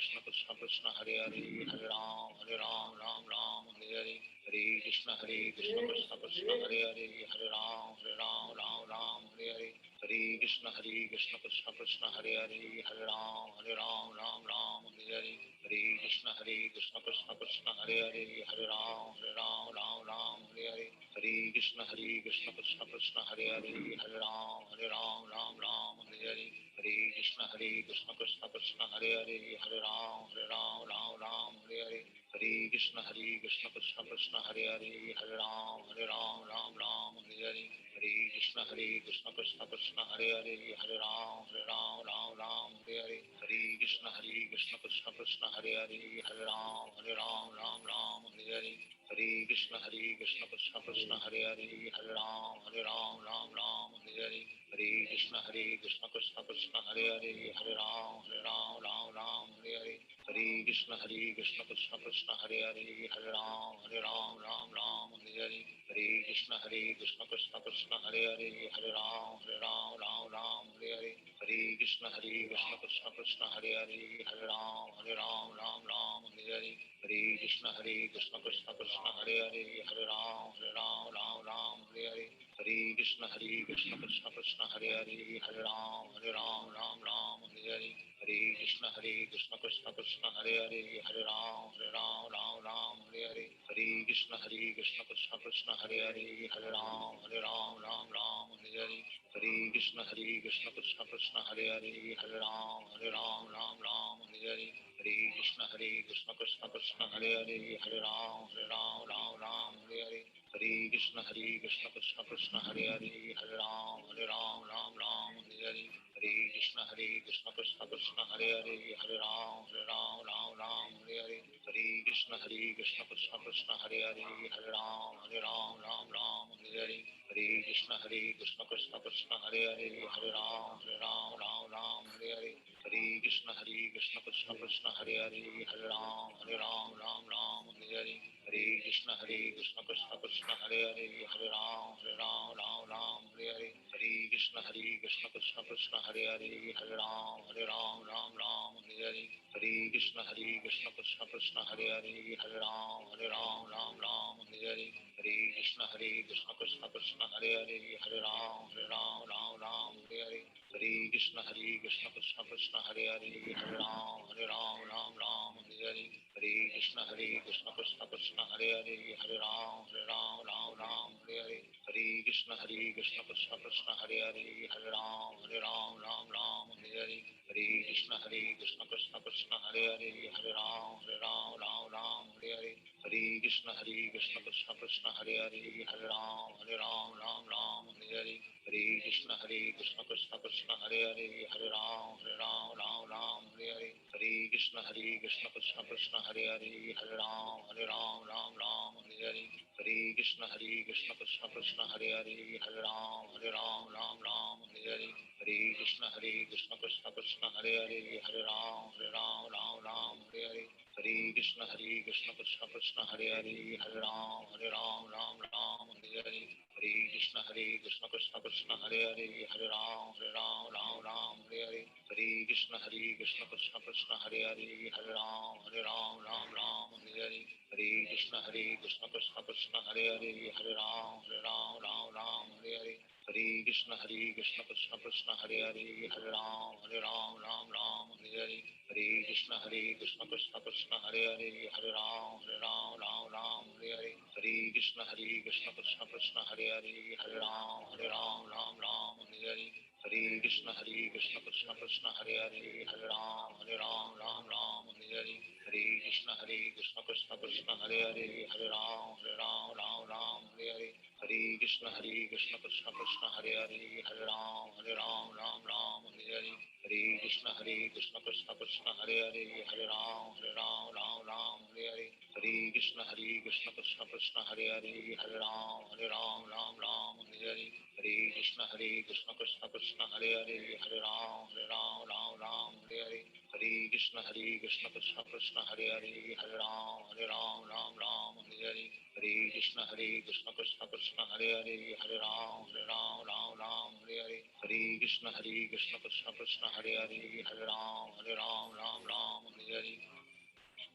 Krishna Krishna, Hare Hare, Hare Ram, Hare Ram, Ram Ram, Hare Hare. Hare Krishna, Krishna Krishna, Hare Hare, Hare Ram, Hare Ram, Ram Ram, Hare Hare. Hare Krishna, Krishna Krishna, Hare Hare, Hare Ram, Hare Ram, Ram Ram, Hare Hare. Hare Krishna, Krishna Krishna, Hare Hare, Hare Ram, Hare Ram, Ram Ram, Hare Hare. Hare Krishna, Krishna Krishna, Hare Hare, Hare Ram, Hare Ram, Ram Ram, Hare Hare. Hare Krishna, Krishna Krishna, Hare Hare, Hare Ram, Hare Ram, Ram Ram, Hare Hare. Hare Krishna, Krishna Krishna, Hare Hare, Hare Ram, Hare Ram, Ram Ram, Hare Hare. Hare Krishna Hare Krishna Krishna Krishna Hare Hare, Hare Ram Hare Ram Ram Ram Hare Hare. Hare Krishna Hare Krishna Krishna Krishna Hare Hare, Hare Ram Hare Ram Ram Ram Hare Hare. Hare Krishna Hare Krishna Krishna Krishna Hare Hare, Hare Ram Hare Ram Ram Ram Hare Hare. Hare Krishna Hare Krishna Krishna Krishna Hare Hare, Hare Ram Hare Ram Ram Ram Hare Hare. Hare Krishna Hare Krishna Krishna Krishna Hare Hare, Hare Ram Hare Ram Ram Ram Hare Hare. Hare Krishna Hare Krishna Krishna Krishna Hare Hare, Hare Ram Hare Ram Ram Ram Hare Hare. Hare Krishna Hare Krishna Krishna Krishna Hare Hare, Hare Ram Hare Ram Ram Ram Hare Hare. Hare Krishna Hare Krishna Krishna Krishna Hare Hare, Hare Ram Hare Ram Ram Ram Hare Hare. Hare Krishna Hare Krishna Krishna Krishna Hare Hare, Hare Ram Hare Ram Ram Ram Hare Hare. Hare Krishna Hare Krishna Krishna Krishna Hare Hare, Hare Ram Hare Ram Ram Ram Hare Hare. Hare Krishna Hare Krishna Krishna Krishna Hare Hare, Hare Ram Hare Ram Ram Ram Hare Hare. Hare Krishna Hare Krishna Krishna Krishna Hare Hare, Hare Ram Hare Ram Ram Ram Hare Hare. Hare Krishna Hare Krishna Krishna Krishna Hare Hare, Hare Ram Hare Ram Ram Ram Hare Hare. Hare Krishna Hare Krishna Krishna Krishna Hare Hare, Hare Ram Hare Ram Ram Ram Hare Hare. Hare Krishna Hare Krishna Krishna Krishna Hare Hare, Hare Ram Hare Ram Ram Ram Hare Hare. Hare Krishna Hare Krishna Krishna Krishna Hare Hare, Hare Ram Hare Ram Ram Ram Hare Hare. Hare Krishna Hare Krishna Krishna Krishna Hare Hare, Hare Ram Hare Ram Ram Ram Hare Hare. Hare Krishna Hare Krishna Krishna Krishna Hare Hare, Hare Ram Hare Ram Ram Ram Hare Hare. Hare Krishna Hare Krishna Krishna Krishna Hare Hare, Hare Ram Hare Ram Ram Ram Hare Hare. Hare Krishna Hare Krishna Krishna Krishna Hare Hare, Hare Ram Hare Ram Ram Ram Hare Hare. Hare Krishna Hare Krishna Krishna Krishna Hare Hare, Hare Ram Hare Ram Ram Ram Hare Hare. Hare Krishna Hare Krishna Krishna Krishna Hare Hare, Hare Ram Hare Ram Ram Ram Hare Hare. Hare Krishna Hare Krishna Krishna Krishna Hare Hare, Hare Ram Hare Ram Ram Ram Hare Hare. Hare Krishna Hare Krishna Krishna Krishna Hare Hare, Hare Ram Hare Ram Ram Ram Hare Hare. Hare Krishna Hare Krishna Krishna Krishna Hare Hare, Hare Ram Hare Ram Ram Ram Hare Hare. Hare Krishna Hare Krishna Krishna Krishna Hare Hare, Hare Ram Hare Ram Ram Ram Hare Hare. Hare Krishna Hare Krishna Krishna Krishna Hare Hare, Hare Ram Hare Ram Ram Ram Hare Hare. Hare Krishna Hare Krishna Krishna Krishna Hare Hare, Hare Ram Hare Ram Ram Ram Hare Hare. Hare Krishna Hare Krishna Krishna Krishna Hare Hare, Hare Ram Hare Ram Ram Ram Hare Hare. Hare Krishna Hare Krishna Krishna Krishna Hare Hare, Hare Ram Hare Ram Ram Ram Hare Hare. Hare Krishna Hare Krishna Krishna Krishna Hare Hare, Hare Ram Hare Ram Ram Ram Hare Hare. Hare Krishna Hare Krishna Krishna Krishna Hare Hare, Hare Ram Hare Ram Ram Ram Hare Hare. Hare Krishna Hare Krishna Krishna Krishna Hare Hare, Hare Ram Hare Ram Ram Ram Hare Hare. Hare Krishna Hare Krishna Krishna Krishna Hare Hare, Hare Ram Hare Ram Ram Ram Hare Hare. Hare Krishna Hare Krishna Krishna Krishna Hare Hare, Hare Ram Hare Ram Ram Ram Hare Hare. Hare Krishna Hare Krishna Krishna Krishna Hare Hare, Hare Ram Hare Ram Ram Ram Hare Hare. Hare Krishna Hare Krishna Krishna Krishna Hare Hare, Hare Ram Hare Ram Ram Ram Hare Hare. Hare Krishna Hare Krishna Krishna Krishna Hare Hare, Hare Ram Hare Ram Ram Ram Hare Hare. Hare Krishna Hare Krishna Krishna Krishna Hare Hare, Hare Ram Hare Ram Ram Ram Hare Hare. Hare Krishna Hare Krishna Krishna Krishna Hare Hare, Hare Ram Hare Ram Ram Ram Hare Hare. Hare Krishna Hare Krishna Krishna Krishna Hare Hare, Hare Ram Hare Ram Ram Ram Hare Hare. Hare Krishna Hare Krishna Krishna Krishna Hare Hare, Hare Ram Hare Ram Ram Ram Hare Hare. Hare Krishna Hare Krishna Krishna Krishna Hare Hare, Hare Ram Hare Ram Ram Ram Hare Hare. Hare Krishna Hare Krishna Krishna Krishna Hare Hare, Hare Ram Hare Ram Ram Ram Hare Hare. Hare Krishna Hare Krishna Krishna Krishna Hare Hare, Hare Ram Hare Ram Ram Ram Hare Hare. Hare Krishna Hare Krishna Krishna Krishna Hare Hare, Hare Ram Hare Ram Ram Ram Hare Hare. Hare Krishna Hare Krishna Krishna Krishna Hare Hare, Hare Ram Hare Ram Ram Ram Hare Hare.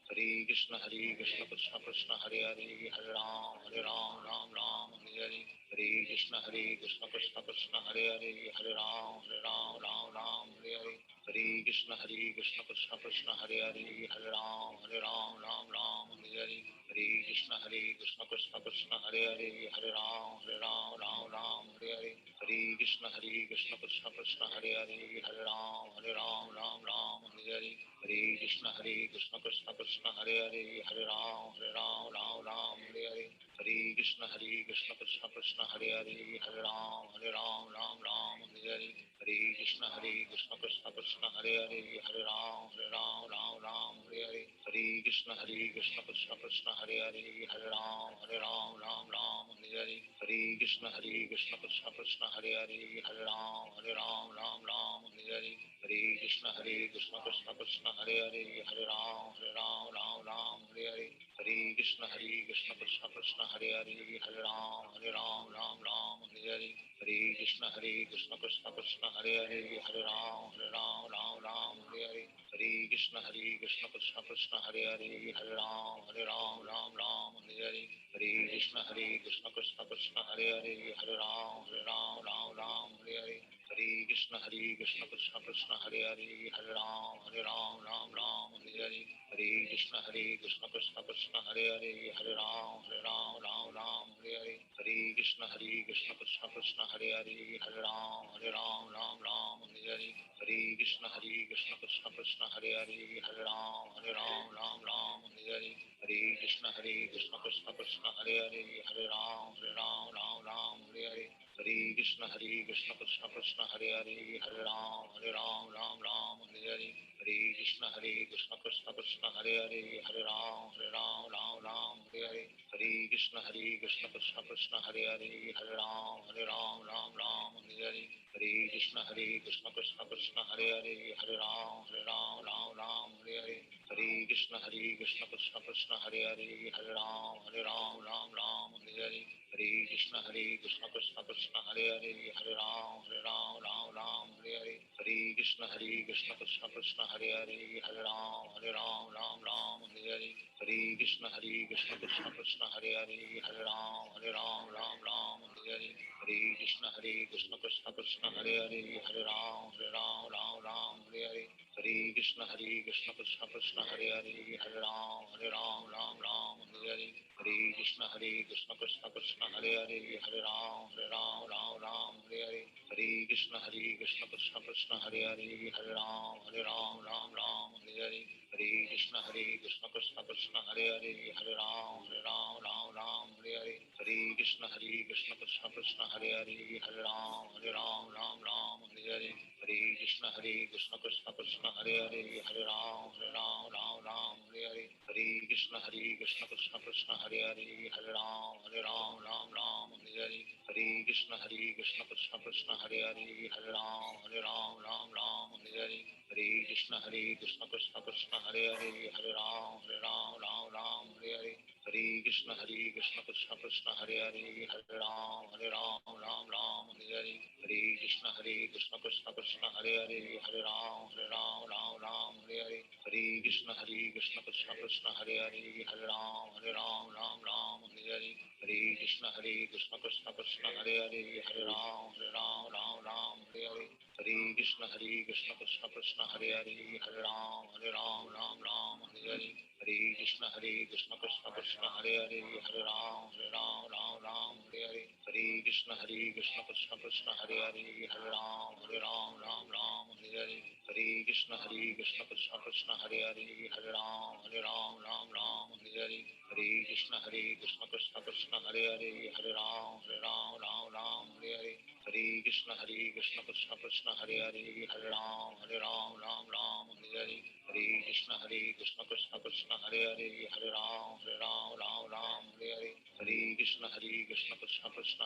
Hare Krishna Hare Krishna Krishna Krishna Hare Hare, Hare Ram Hare Ram Ram Ram Hare Hare. Hare Krishna Hare Krishna Krishna Krishna Hare Hare, Hare Ram Hare Ram Ram Ram Hare Hare. Hare Krishna Hare Krishna Krishna Krishna Hare Hare, Hare Ram Hare Ram Ram Ram Hare Hare. Hare Krishna Hare Krishna Krishna Krishna Hare Hare, Hare Ram Hare Ram Ram Ram Hare Hare. Hare Krishna Hare Krishna Krishna Krishna Hare Hare, Hare Ram Hare Ram Ram Ram Hare Hare. Hare Krishna Hare Krishna Krishna Krishna Hare Hare, Hare Ram Hare Ram Ram Ram Hare Hare. Hare Krishna Hare Krishna Krishna Krishna Hare Hare, Hare Ram Hare Ram Ram Ram Hare Hare. Hare Krishna Hare Krishna Krishna Krishna Hare Hare, Hare Ram Hare Ram Ram Ram Hare Hare. Hare Krishna Hare Krishna Krishna Krishna Hare Hare, Hare Ram Hare Ram Ram Ram Hare Hare. Hare Krishna Hare Krishna Krishna Krishna Hare Hare, Hare Ram Hare Ram Ram Ram Hare Hare. Hare Krishna Hare Krishna Krishna Krishna Hare Hare, Hare Ram Hare Ram Ram Ram Hare Hare. Hare Krishna Hare Krishna Krishna Krishna Hare Hare, Hare Ram Hare Ram Ram Ram Hare Hare. Hare Krishna Hare Krishna Krishna Krishna Hare Hare, Hare Ram Hare Ram Ram Ram Hare Hare. Hare Krishna Hare Krishna Krishna Krishna Hare Hare, Hare Ram Hare Ram Ram Ram Hare Hare. Hare Krishna Hare Krishna Krishna Krishna Hare Hare, Hare Ram Hare Ram Ram Ram Hare Hare. Hare Krishna Hare Krishna Krishna Krishna Hare Hare, Hare Ram Hare Ram Ram Ram Hare Hare. Hare Krishna Hare Krishna Krishna Krishna Hare Hare, Hare Ram Hare Ram Ram Ram Hare Hare. Hare Krishna Hare Krishna Krishna Krishna Hare Hare, Hare Ram Hare Ram Ram Ram Hare Hare. Hare Krishna Hare Krishna Krishna Krishna Hare Hare, Hare Ram Hare Ram Ram Ram Hare Hare. Hare Krishna Hare Krishna Krishna Krishna Hare Hare, Hare Ram Hare Ram Ram Ram Hare Hare. Hare Krishna Hare Krishna Krishna Krishna Hare Hare, Hare Ram Hare Ram Ram Ram Hare Hare. Hare Krishna Hare Krishna Krishna Krishna Hare Hare, Hare Ram Hare Ram Ram Ram Hare Hare. Hare Krishna Hare Krishna Krishna Krishna Hare Hare, Hare Ram Hare Ram Ram Ram Hare Hare. Hare Krishna Hare Krishna Krishna Krishna Hare Hare, Hare Ram Hare Ram Ram Ram Hare Hare. Hare Krishna Hare Krishna Krishna Krishna Hare Hare, Hare Ram Hare Ram Ram Ram Hare Hare. Hare Krishna Hare Krishna Krishna Krishna Hare Hare, Hare Ram Hare Ram Ram Ram Hare Hare. Hare Krishna Hare Krishna Krishna Krishna Hare Hare, Hare Ram Hare Ram Ram Ram Hare Hare. Hare Krishna Hare Krishna Krishna Krishna Hare Hare, Hare Ram Hare Ram Ram Ram Hare Hare. Hare Krishna Hare Krishna Krishna Krishna Hare Hare, Hare Ram Hare Ram Ram Ram Hare Hare. Hare Krishna Hare Krishna Krishna Krishna Hare Hare, Hare Ram Hare Ram Ram Ram Hare Hare. Hare Krishna Hare Krishna Krishna Krishna Hare Hare, Hare Ram Hare Ram Ram Ram Hare Hare. Hare Krishna Hare Krishna Krishna Krishna Hare Hare, Hare Ram Hare Ram Ram Ram Hare Hare. Hare Krishna Hare Krishna Krishna Krishna Hare Hare, Hare Ram Hare Ram Ram Ram Hare Hare. Hare Krishna Hare Krishna Krishna Krishna Hare Hare, Hare Ram Hare Ram Ram Ram Hare Hare. Hare Krishna Hare Krishna Krishna Krishna Hare Hare, Hare Ram Hare Ram Ram Ram Hare Hare. Hare Krishna Hare Krishna Krishna Krishna Hare Hare, Hare Ram Hare Ram Ram Ram Hare Hare. Hare Krishna Hare Krishna Krishna Krishna Hare Hare, Hare Ram Hare Ram Ram Ram Hare Hare. Hare Krishna Hare Krishna Krishna Krishna Hare Hare, Hare Ram Hare Ram Ram Ram Hare Hare. Hare Krishna Hare Krishna Krishna Krishna Hare Hare, Hare Ram Hare Ram Ram Ram Hare Hare. Hare Krishna Hare Krishna Krishna Krishna Hare Hare, Hare Ram Hare Ram Ram Ram Hare Hare. Hare Krishna Hare Krishna Krishna Krishna Hare Hare, Hare Ram Hare Ram Ram Ram Hare Hare. Hare Krishna Hare Krishna Krishna Krishna Hare Hare, Hare Ram Hare Ram Ram Ram Hare Hare. Hare Krishna Hare Krishna Krishna Krishna Hare Hare, Hare Ram Hare Ram Ram Ram Hare Hare. Hare Krishna Hare Krishna Krishna Krishna Hare Hare, Hare Ram Hare Ram Ram Ram Hare Hare. Hare Krishna Hare Krishna Krishna Krishna Hare Hare, Hare Ram Hare Ram Ram Ram Hare Hare. Hare Krishna Hare Krishna Krishna Krishna Hare Hare, Hare Ram Hare Ram Ram Ram Hare Hare. Hare Krishna Hare Krishna Krishna Krishna Hare Hare, Hare Ram Hare Ram Ram Ram Hare Hare. Hare Krishna Hare Krishna Krishna Krishna Hare Hare, Hare Ram Hare Ram Ram Ram Hare Hare. Hare Krishna Hare Krishna Krishna Krishna Hare Hare, Hare Ram Hare Ram Ram Ram Hare Hare. Hare Krishna Hare Krishna Krishna Krishna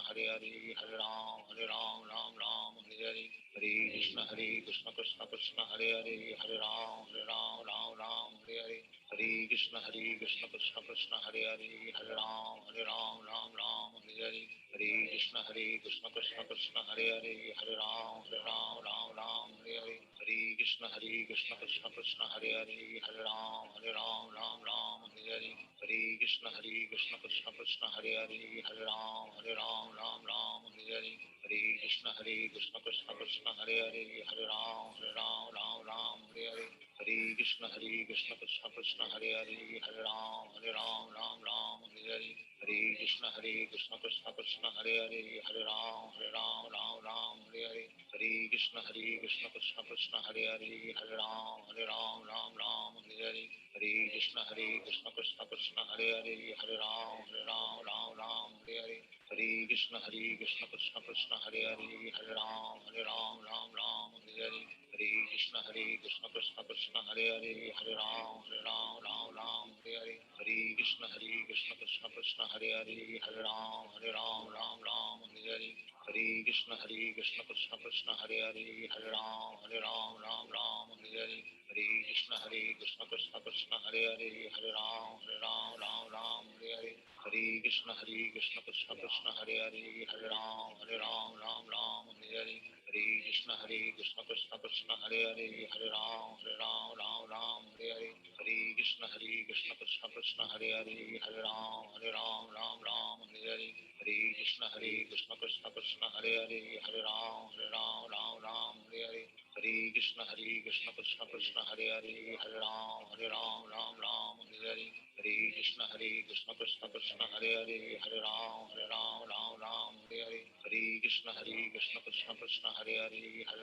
Hare Hare, Hare Ram Hare Ram Ram Ram Hare Hare. Hare Krishna Hare Krishna Krishna Krishna Hare Hare, Hare Ram Hare Ram Ram Ram Hare Hare. Hare Krishna Hare Krishna Krishna Krishna Hare Hare, Hare Ram Hare Ram Ram Ram Hare Hare. Hare Krishna Hare Krishna Krishna Krishna Hare Hare, Hare Ram Hare Ram Ram Ram Hare Hare. Hare Krishna Hare Krishna Krishna Krishna Hare Hare, Hare Ram Hare Ram Ram Ram Hare Hare. Hare Krishna Hare Krishna Krishna Krishna Hare Hare, Hare Ram Hare Ram Ram Ram Hare Hare. Hare Krishna Hare Hare Krishna Krishna Krishna Hare Hare, Hare Ram Hare Ram Ram Ram Hare Hare. Hare Krishna Hare Krishna Krishna Krishna Hare Hare, Hare Ram Hare Ram Ram Ram Hare Hare. Hare Krishna Hare Krishna Krishna Krishna Hare Hare, Hare Ram Hare Ram Ram Ram Hare Hare. Hare Krishna Hare Krishna Krishna Krishna Hare Hare, Hare Ram Hare Ram Ram Ram Hare Hare. Hare Krishna Hare Krishna Krishna Krishna Hare Hare, Hare Ram Hare Ram Ram Ram Hare Hare. Hare Krishna Hare Krishna Krishna Krishna Hare Hare, Hare Ram Hare Ram Ram Ram Hare Hare. Hare Krishna Hare Krishna Krishna Krishna Hare Hare, Hare Ram Hare Ram Ram Ram Hare Hare. Hare Krishna Hare Krishna Krishna Krishna Hare Hare, Hare Ram Hare Ram Ram Ram Hare Hare. Hare Krishna Hare Krishna Krishna Krishna Hare Hare, Hare Ram Hare Ram Ram Ram Hare Hare. Hare Krishna Hare Krishna Krishna Krishna Hare Hare, Hare Ram Hare Ram Ram Ram Hare Hare. Hare Krishna Hare Krishna Krishna Krishna Hare Hare, Hare Ram Hare Ram Ram Ram Hare Hare. Hare Krishna Hare Krishna Krishna Krishna Hare Hare, Hare Ram Hare Ram Ram Ram Hare Hare. Hare Krishna Hare Krishna Krishna Krishna Hare Hare, Hare Ram Hare Ram Ram Ram Hare Hare. Hare Krishna Hare Krishna Krishna Krishna Hare Hare, Hare Ram Hare Ram Ram Ram Hare Hare. Hare Krishna Hare Krishna Krishna Krishna Hare Hare, Hare Ram Hare Ram Ram Ram Hare Hare. Hare Krishna Hare Krishna Krishna Krishna Hare Hare, Hare Ram Hare Ram Ram Ram Hare Hare. Hare Krishna Hare Krishna Krishna Krishna Hare Hare, Hare Ram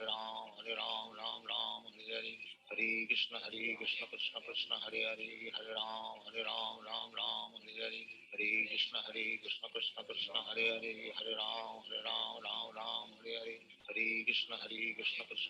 Hare Ram Ram Ram Hare Hare. Hare Krishna Hare Krishna Krishna Krishna Hare Hare, Hare Ram Hare Ram Ram Ram Hare Hare. Hare Krishna Hare Krishna Krishna Krishna Hare Hare, Hare Ram Hare Ram Ram Ram Hare Hare. Hare Krishna Hare Krishna Krishna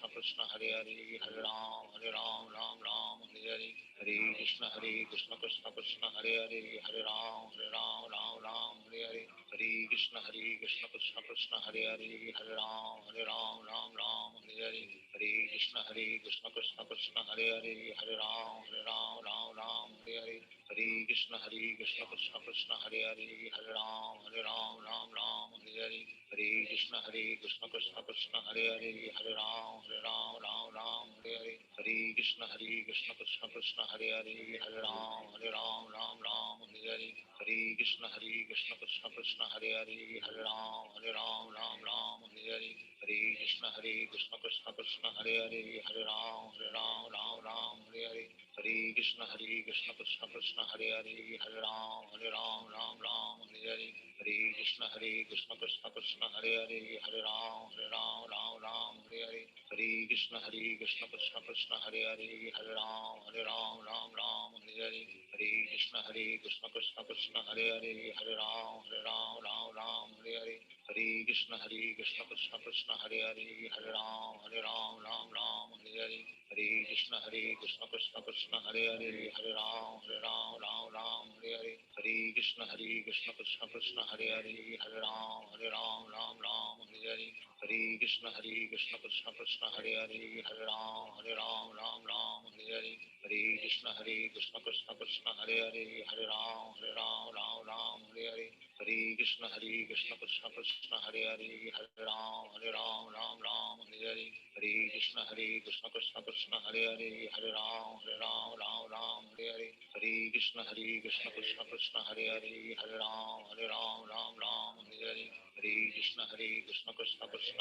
Krishna Hare Hare, Hare Ram Hare Ram Ram Ram Hare Hare. Hare Krishna Hare Krishna Krishna Krishna Hare Hare, Hare Ram Hare Ram Ram Ram Hare Hare. Hare Krishna Hare Krishna Krishna Krishna Hare Hare, Hare Ram Hare Ram Ram Ram Hare Hare. Hare Krishna Hare Krishna Krishna Krishna Hare Hare, Hare Ram Hare Ram Ram Ram Hare Hare. Hare Krishna Hare Krishna Krishna Krishna Hare Hare, Hare Ram Hare Ram Ram Ram Hare Hare. Hare Krishna Hare Krishna Krishna Krishna Hare Hare, Hare Ram Hare Ram Ram Ram Hare Hare. Hare Krishna Hare Krishna Krishna Krishna Hare Hare, Hare Ram Hare Ram Ram Ram Hare Hare. Hare Krishna Hare Krishna Krishna Krishna Hare Hare, Hare Ram Hare Ram Ram Ram Hare Hare. Hare Krishna Hare Krishna Krishna Krishna Hare Hare, Hare Ram Hare Ram Ram Ram Hare Hare. Hare Krishna Hare Krishna Krishna Krishna Hare Hare, Hare Ram Hare Ram Ram Ram Hare Hare. Hare Krishna Hare Krishna Krishna Krishna Hare Hare, Hare Ram Hare Ram Ram Ram Hare Hare. Hare Krishna Hare Krishna Krishna Krishna Hare Hare, Hare Ram Hare Ram Ram Ram Hare Hare. Hare Krishna Hare Krishna Krishna Krishna Hare Hare, Hare Ram Hare Ram Ram Ram Hare Hare. Hare Krishna Hare Krishna Krishna Krishna Hare Hare, Hare Ram Hare Ram Ram Ram Hare Hare. Hare Krishna Hare Krishna Krishna Krishna Hare Hare, Hare Ram Hare Ram Ram Ram Hare Hare. Hare Krishna Hare Krishna Krishna Krishna Hare Hare, Hare Ram Hare Ram Ram Ram Hare Hare. Hare Krishna Hare Krishna Krishna Krishna Hare Hare, Hare Ram Hare Ram Ram Ram Hare Hare. Hare Krishna Hare Krishna Krishna Krishna Hare Hare, Hare Ram Hare Ram Ram Ram Hare Hare. Hare Krishna Hare Krishna Krishna Krishna Hare Hare, Hare Ram Hare Ram Ram Ram Hare Hare. Hare Krishna Hare Krishna Krishna Krishna Hare Hare, Hare Ram Hare Ram Ram Ram Hare Hare. Hare Krishna Hare Krishna Krishna Krishna Hare Hare, Hare Ram Hare Ram Ram Ram Hare Hare. Hare Krishna Hare Krishna Krishna Krishna Hare Hare, Hare Ram Hare Ram Ram Ram Hare Hare. Hare Krishna Hare Krishna Krishna Krishna Hare Hare, Hare Ram Hare Ram Ram Ram Hare Hare. Hare Krishna Hare Krishna Krishna Krishna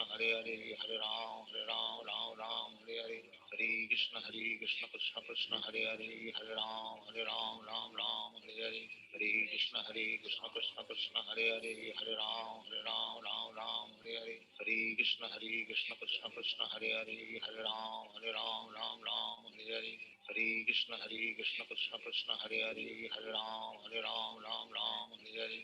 Hare Hare, Hare Ram Hare Ram Ram Ram Hare Hare. Hare Krishna Hare Krishna Krishna Krishna Hare Hare, Hare Ram Hare Ram Ram Ram Hare Hare. Hare Krishna Hare Krishna Krishna Krishna Hare Hare, Hare Ram Hare Ram Ram Ram Hare Hare. Hare Krishna Hare Krishna Krishna Krishna Hare Hare, Hare Ram Hare Ram Ram Ram Hare Hare.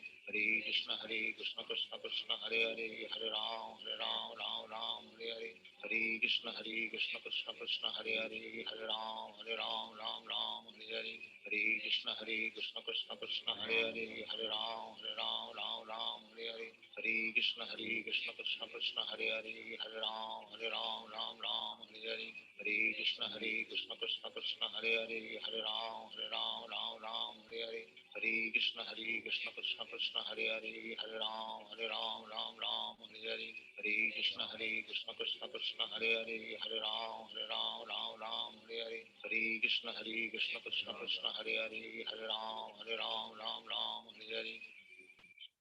Hare Krishna Hare Krishna Krishna Krishna Hare Hare, Hare Ram Hare Ram Ram Ram Hare Hare. Hare Krishna Hare Krishna Krishna Krishna Hare Hare, Hare Ram Hare Ram Ram Ram Hare Hare. Hare Krishna Hare Krishna Krishna Krishna Hare Hare, Hare Ram Hare Ram Ram Ram Hare Hare. Hare Krishna Hare Krishna Krishna Krishna Hare Hare, Hare Ram Hare Ram Ram Ram Hare Hare. Hare Krishna Hare Krishna Krishna Krishna Hare Hare, Hare Ram Hare Ram Ram Ram Hare Hare. Hare Krishna Hare Krishna Krishna Krishna Hare Hare, Hare Ram Hare Ram Ram Ram Hare Hare. Hare Krishna Hare Krishna Krishna Krishna Hare Hare, Hare Ram Hare Ram Ram Ram Hare Hare.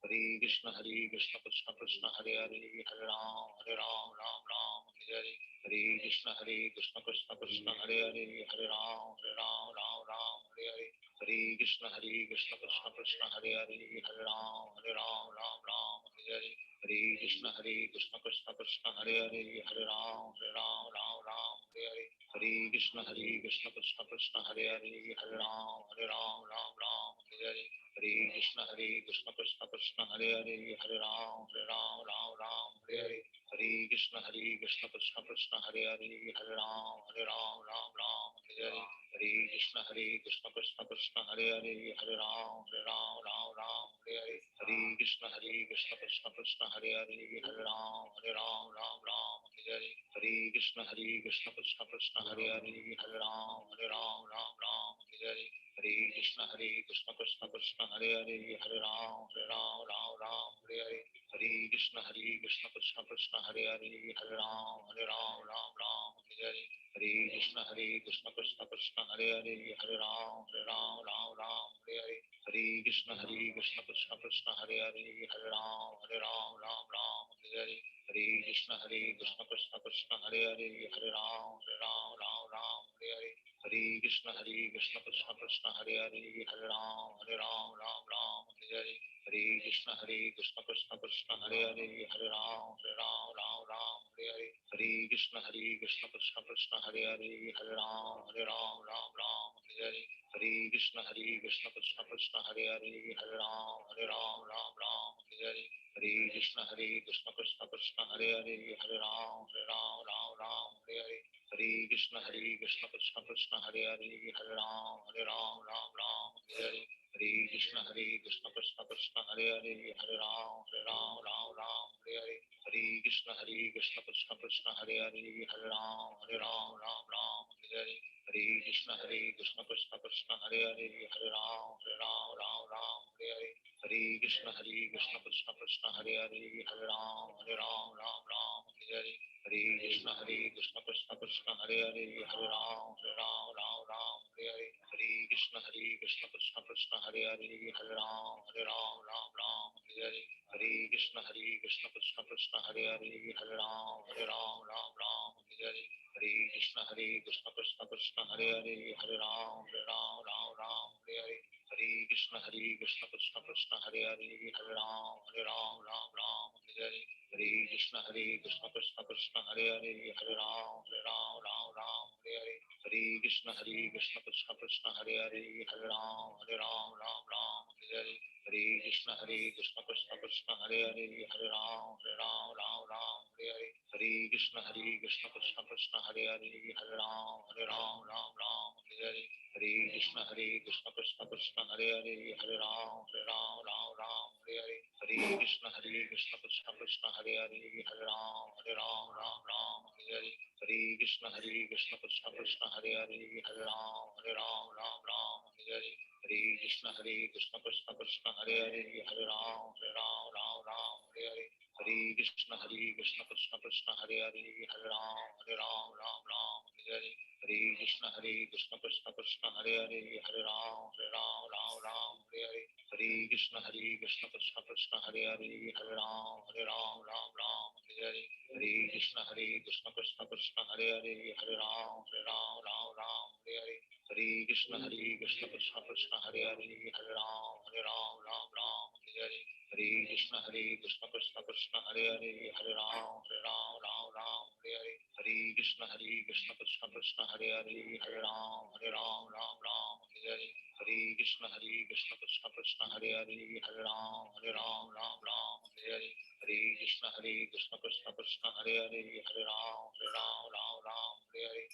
Hare Krishna Hare Krishna Krishna Krishna Hare Hare, Hare Ram Hare Ram Ram Ram Hare Hare. Hare Krishna Hare Krishna Krishna Krishna Hare Hare, Hare Ram Hare Ram Ram Ram Hare Hare. Hare Krishna Hare Krishna Krishna Krishna Hare Hare, Hare Ram Hare Ram Ram Ram Hare Hare. Hare Krishna Hare Krishna Krishna Krishna Hare Hare, Hare Ram Hare Ram Ram Ram Hare Hare. Hare Krishna Hare Krishna Krishna Krishna Hare Hare, Hare Ram Hare Ram Ram Ram Hare Hare. Hare Krishna Hare Krishna Krishna Krishna Hare Hare, Hare Ram Hare Ram Ram Ram Hare Hare. Hare Krishna Hare Krishna Krishna Krishna Hare Hare, Hare Ram Hare Ram Ram Ram Hare Hare. Hare Krishna Hare Krishna Krishna Krishna Hare Hare, Hare Ram Hare Ram Ram Ram Hare Hare. Hare Krishna Hare Krishna Krishna Krishna Hare Hare, Hare Ram Hare Ram Ram Ram Hare Hare. Hare Krishna Hare Krishna Krishna Krishna Hare Hare, Hare Ram Hare Ram Ram Ram Hare Hare. Hare Krishna Hare Krishna Krishna Krishna Hare Hare, Hare Ram Hare Ram Ram Ram Hare Hare. Hare Krishna Hare Krishna Krishna Krishna Hare Hare, Hare Ram Hare Ram Ram Ram Hare Hare. Hare Krishna Hare Krishna Krishna Krishna Hare Hare, Hare Ram Hare Ram Ram Ram Hare Hare. Hare Krishna Hare Krishna Krishna Krishna Hare Hare, Hare Ram Hare Ram Ram Ram Hare Hare. Hare Krishna Hare Krishna Krishna Krishna Hare Hare, Hare Ram Hare Ram Ram Ram Hare Hare. Hare Krishna Hare Krishna Krishna Krishna Hare Hare, Hare Ram Hare Ram Ram Ram Hare Hare. Hare Krishna Hare Krishna Krishna Krishna Hare Hare, Hare Ram Hare Ram Ram Ram Hare Hare. Hare Krishna Hare Krishna Krishna Krishna Hare Hare, Hare Ram Hare Ram Ram Ram Hare Hare. Hare Krishna Hare Krishna Krishna Krishna Hare Hare, Hare Ram Hare Ram Ram Ram Hare Hare. Hare Krishna Hare Krishna Krishna Krishna Hare Hare, Hare Ram Hare Ram Ram Ram Hare Hare. Hare Krishna Hare Krishna Krishna Krishna Hare Hare, Hare Ram Hare Ram Ram Ram Hare Hare. Hare Krishna Hare Krishna Krishna Krishna Hare Hare, Hare Ram Hare Ram Ram Ram Hare Hare. Hare Krishna Hare Krishna Krishna Krishna Hare Hare, Hare Ram Hare Ram Ram Ram Hare Hare. Hare Krishna Hare Krishna Krishna Krishna Hare Hare, Hare Ram Hare Ram Ram Ram Hare Hare. Hare Krishna Hare Krishna Krishna Krishna Hare Hare, Hare Ram Hare Ram Ram Ram Hare Hare. Hare Krishna Hare Krishna Krishna Krishna Hare Hare, Hare Ram Hare Ram Ram Ram Hare Hare. Hare Krishna Hare Krishna Krishna Krishna Hare Hare, Hare Ram Hare Ram Ram Ram Hare Hare. Hare Krishna Hare Krishna Krishna Krishna Hare Hare, Hare Ram Hare Ram Ram Ram Hare Hare. Hare Krishna Hare Krishna Krishna Krishna Hare Hare, Hare Ram Hare Ram Ram Ram Hare Hare. Hare Krishna Hare Krishna Krishna Krishna Hare Hare, Hare Ram Hare Ram Ram Ram Hare Hare. Hare Krishna Hare Krishna Krishna Krishna Hare Hare, Hare Ram Hare Ram Ram Ram Hare Hare. Hare Krishna Hare Krishna Krishna Krishna Hare Hare, Hare Ram Hare Ram Ram Ram Hare Hare. Hare Krishna Hare Krishna Krishna Krishna Hare Hare, Hare Ram Hare Ram Ram Ram Hare Hare. Hare Krishna Hare Krishna Krishna Krishna Hare Hare, Hare Ram Hare Ram Ram Ram Hare Hare. Hare Krishna Hare Krishna Krishna Krishna Hare Hare, Hare Ram Hare Ram Ram Ram Hare Hare. Hare Krishna Hare Krishna Krishna Krishna Hare Hare, Hare Ram Hare Ram Ram Ram Hare Hare. Hare Krishna Hare Krishna Krishna Krishna Hare Hare, Hare Ram Hare Ram Ram Ram Hare Hare. Hare Krishna Hare Krishna Krishna Krishna Hare Hare, Hare Ram Hare Ram Ram Ram Hare Hare. Hare Krishna Hare Krishna Krishna Krishna Hare Hare, Hare Ram Hare Ram Ram Ram Hare Hare. Hare Krishna Hare Krishna Krishna Krishna Hare Hare, Hare Ram Hare Ram Ram Ram Hare Hare. Hare Krishna Hare Krishna Krishna Krishna Hare Hare, Hare Ram Hare Ram Ram Ram Hare Hare. Hare Krishna Hare Krishna Krishna Krishna Hare Hare, Hare Ram Hare Ram Ram Ram Hare Hare. Hare Krishna Hare Krishna Krishna Krishna Hare Hare, Hare Ram Hare Ram Ram Ram Hare Hare. Hare Krishna Hare Krishna Krishna Krishna Hare Hare, Hare Ram Hare Ram Ram Ram Hare Hare. Hare Krishna Hare Krishna Krishna Krishna Hare Hare, Hare Ram Hare Ram Ram Ram Hare Hare. Hare Krishna Hare Krishna Krishna Krishna Hare Hare, Hare Ram Hare Ram Ram Ram Hare Hare. Hare Krishna Hare Krishna Krishna Krishna Hare Hare, Hare Ram Hare Ram Ram Ram Hare Hare.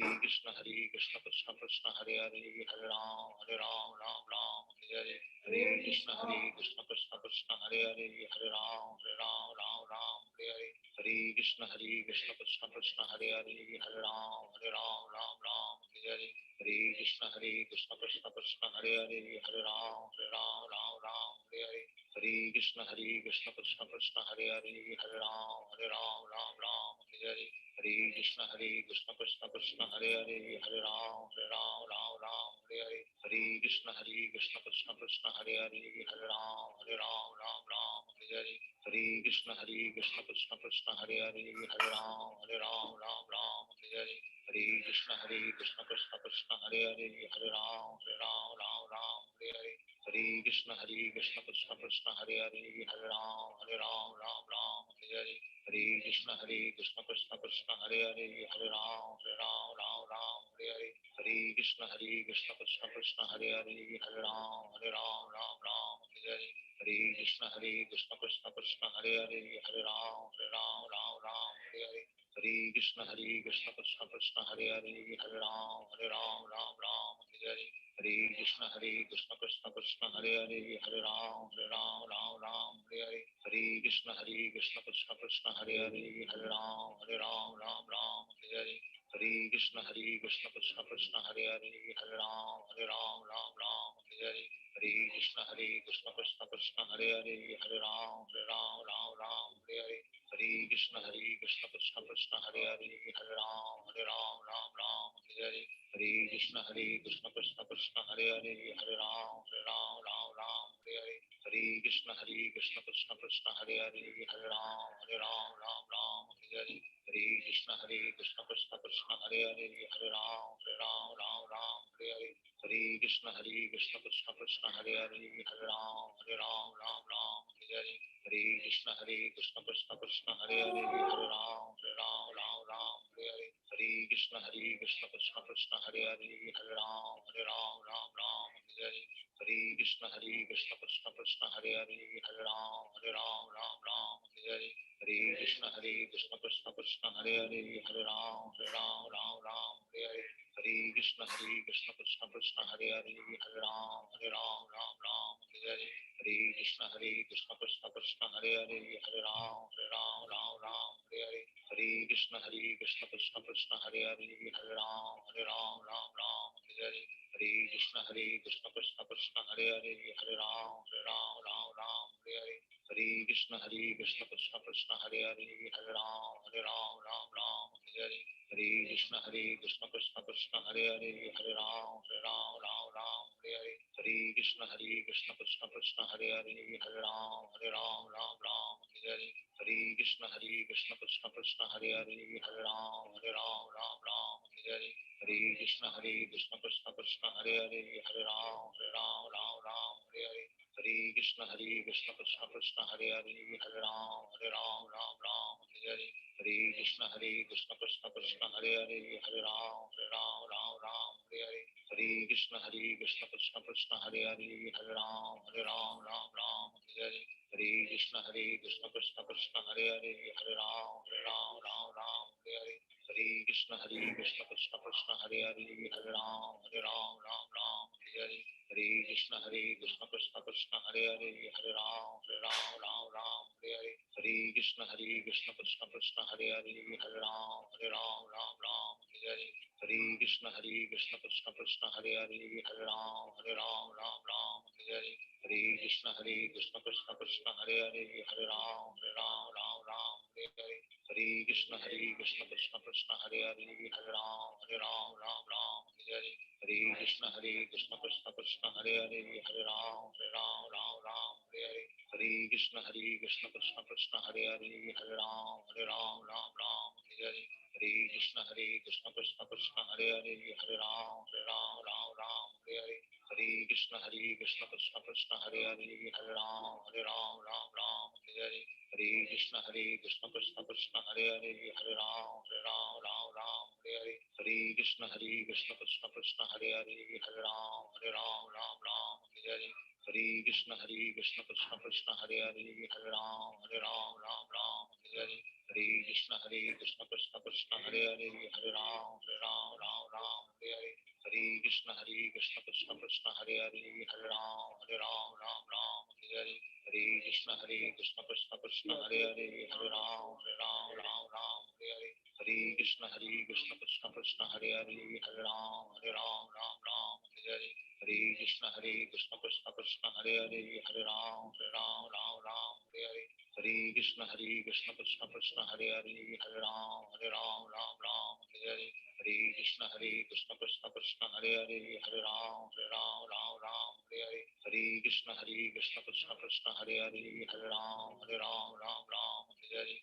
Hare Krishna Hare Krishna Krishna Krishna Hare Hare, Hare Ram Hare Ram Ram Ram Hare Hare. Hare Krishna Hare Krishna Krishna Krishna Hare Hare, Hare Ram Hare Ram Ram Ram Hare Hare. Hare Krishna Hare Krishna Krishna Krishna Hare Hare, Hare Ram Hare Ram Ram Ram Hare Hare. Hare Krishna Hare Krishna Krishna Krishna Hare Hare, Hare Ram Hare Ram Ram Ram Hare Hare. Hare Krishna Hare Krishna Krishna Krishna Hare Hare Hare Ram Hare Ram Ram Ram Hare Hare Hare Krishna Hare Krishna Krishna Krishna Hare Hare Hare Ram Hare Ram Ram Ram Hare Hare Hare Krishna Hare Krishna Krishna Krishna Hare Hare Hare Ram Hare Ram Ram Ram Hare Hare Hare Krishna Hare Krishna Krishna Krishna Hare Hare Hare Ram Hare Ram Ram Ram Hare Hare Hare Krishna Hare Krishna Krishna Krishna Hare Hare Hare Ram Hare Ram Ram Ram Hare Hare Hare Krishna Hare Krishna Krishna Krishna Hare Hare Hare Ram Hare Ram Ram Ram Hare Hare Hare Krishna Hare Krishna Krishna Krishna Hare Hare Hare Ram Hare Ram Ram Ram Hare Hare Hare Krishna Hare Krishna Krishna Krishna Hare Hare Hare Ram Hare Ram Ram Ram Hare Hare Hare Krishna Hare Krishna Krishna Krishna Hare Hare Hare Ram Hare Ram Ram Ram Hare Hare Hare Krishna Hare Krishna Krishna Krishna Hare Hare Hare Ram Hare Ram Ram Ram Hare Hare Hare Krishna Hare Krishna Krishna Krishna Hare Hare Hare Ram Hare Ram Ram Ram Hare Hare Hare Krishna Hare Krishna Krishna Krishna Hare Hare Hare Ram Hare Ram Ram Ram Hare Hare Hare Krishna Hare Krishna Krishna Krishna Hare Hare Hare Ram Hare Ram Ram Ram Hare Hare Hare Krishna Hare Krishna Krishna Krishna Hare Hare Hare Ram Hare Ram Ram Ram Hare Hare Hare Krishna Hare Krishna Krishna Krishna Hare Hare Hare Ram Hare Ram Ram Ram Hare Hare Hare Krishna Hare Krishna Krishna Krishna Hare Hare Hare Ram Hare Ram Ram Ram Hare Hare Hare Krishna Hare Krishna Krishna Krishna Hare Hare Hare Ram Hare Ram Ram Ram Hare Hare Hare Krishna Hare Krishna Krishna Krishna Hare Hare Hare Ram Hare Ram Ram Ram Hare Hare Hare Krishna Hare Krishna Krishna Krishna Hare Hare Hare Ram Hare Ram Ram Ram Hare Hare Hare Krishna Hare Krishna Krishna Krishna Hare Hare Hare Ram Hare Ram Ram Ram Hare Hare Hare Krishna Hare Krishna Krishna Krishna Hare Hare Hare Ram Hare Ram Ram Ram Hare Hare Hare Krishna Hare Krishna Krishna Krishna Hare Hare Hare Ram Hare Ram Ram Ram Hare Hare Hare Krishna Hare Krishna Krishna Krishna Hare Hare Hare Ram Hare Ram Ram Ram Hare Hare Hare Krishna Hare Krishna Krishna Krishna Hare Hare Hare Ram Hare Ram Ram Ram Hare Hare Hare Krishna Hare Krishna Krishna Krishna Hare Hare Hare Ram Hare Ram Ram Ram Hare Hare Hare Krishna Hare Krishna Krishna Krishna Hare Hare Hare Ram Hare Ram Ram Ram Hare Hare Hare Krishna Hare Krishna Krishna Krishna Hare Hare Hare Ram Hare Ram Ram Ram Hare Hare Hare Krishna Hare Krishna Krishna Krishna Hare Hare Hare Ram Hare Ram Ram Ram Hare Hare Hare Krishna Hare Krishna Krishna Krishna Hare Hare Hare Ram Hare Ram Ram Ram Hare Hare Hare Krishna Hare Krishna Krishna Krishna Hare Hare Hare Ram Hare Ram Ram Ram Hare Hare Hare Krishna Hare Krishna Krishna Krishna Hare Hare Hare Ram Hare Ram Ram Ram Hare Hare Hare Krishna Hare Krishna Krishna Krishna Hare Hare Hare Ram Hare Ram Ram Ram Hare Hare Hare Krishna Hare Krishna Krishna Krishna Hare Hare Hare Ram Hare Ram Ram Ram Hare Hare Hare Krishna Hare Krishna Krishna Krishna Hare Hare Hare Ram Hare Ram Ram Ram Hare Hare Hare Krishna Hare Krishna Krishna Krishna Hare Hare Hare Ram Hare Ram Ram Ram Hare Hare Hare Krishna Hare Krishna Krishna Krishna Hare Hare Hare Ram Hare Ram Ram Ram Hare Hare Hare Krishna Hare Krishna Krishna Krishna Hare Hare Hare Ram Hare Ram Ram Ram Hare Hare Hare Krishna Hare Krishna Krishna Krishna Hare Hare Hare Ram Hare Ram Ram Ram Hare Hare Hare Krishna Hare Krishna Krishna Krishna Hare Hare Hare Ram Hare Ram Ram Ram Hare Hare Hare Krishna Hare Krishna Krishna Krishna Hare Hare Hare Ram Hare Ram Ram Ram Hare Hare Hare Krishna Hare Krishna Krishna Krishna Hare Hare Hare Ram Hare Ram Ram Ram Hare Hare Hare Krishna Hare Krishna Krishna Krishna Hare Hare Hare Ram Hare Ram Ram Ram Hare Hare Hare Krishna Hare Krishna Krishna Krishna Hare Hare Hare Ram Hare Ram Ram Ram Hare Hare Hare Krishna Hare Krishna Krishna Krishna Hare Hare Hare Ram Hare Ram Ram Ram Hare Hare Hare Krishna Hare Krishna Krishna Krishna Hare Hare Hare Ram Hare Ram Ram Ram Hare Hare Hare Krishna Hare Krishna Krishna Krishna Hare Hare Hare Ram Hare Ram Ram Ram Hare Hare Hare Krishna Hare Krishna Krishna Krishna Hare Hare Hare Ram Hare Ram Ram Ram Hare Hare Hare Krishna Hare Krishna Krishna Krishna Hare Hare Hare Ram Hare Ram Ram Ram Hare Hare Hare Krishna Hare Krishna Krishna Krishna Hare Hare Hare Ram Hare Ram Ram Ram Hare Hare Hare Krishna Hare Krishna Krishna Krishna Hare Hare Hare Ram Hare Ram Ram Ram Hare Hare Hare Krishna Hare Krishna Krishna Krishna Hare Hare Hare Ram Hare Ram Ram Ram Hare Hare Hare Krishna Hare Krishna Krishna Krishna Hare Hare Hare Ram Hare Ram Ram Ram Hare Hare Hare Krishna Hare Krishna Krishna Krishna Hare Hare Hare Ram Hare Ram Ram Ram Hare Hare Hare. Hare Krishna Hare Krishna Krishna Krishna Hare Hare, Hare Ram Hare Ram Ram Ram Hare Hare. Hare Krishna Hare Krishna Krishna Krishna Hare Hare, Hare Ram Hare Ram Ram Ram Hare Hare. Hare Krishna Hare Krishna Krishna Krishna Hare Hare, Hare Ram Hare Ram Ram Ram Hare Hare. Hare Krishna Hare Krishna Krishna Krishna Hare Hare, Hare Ram Hare Ram Ram Ram Hare Hare.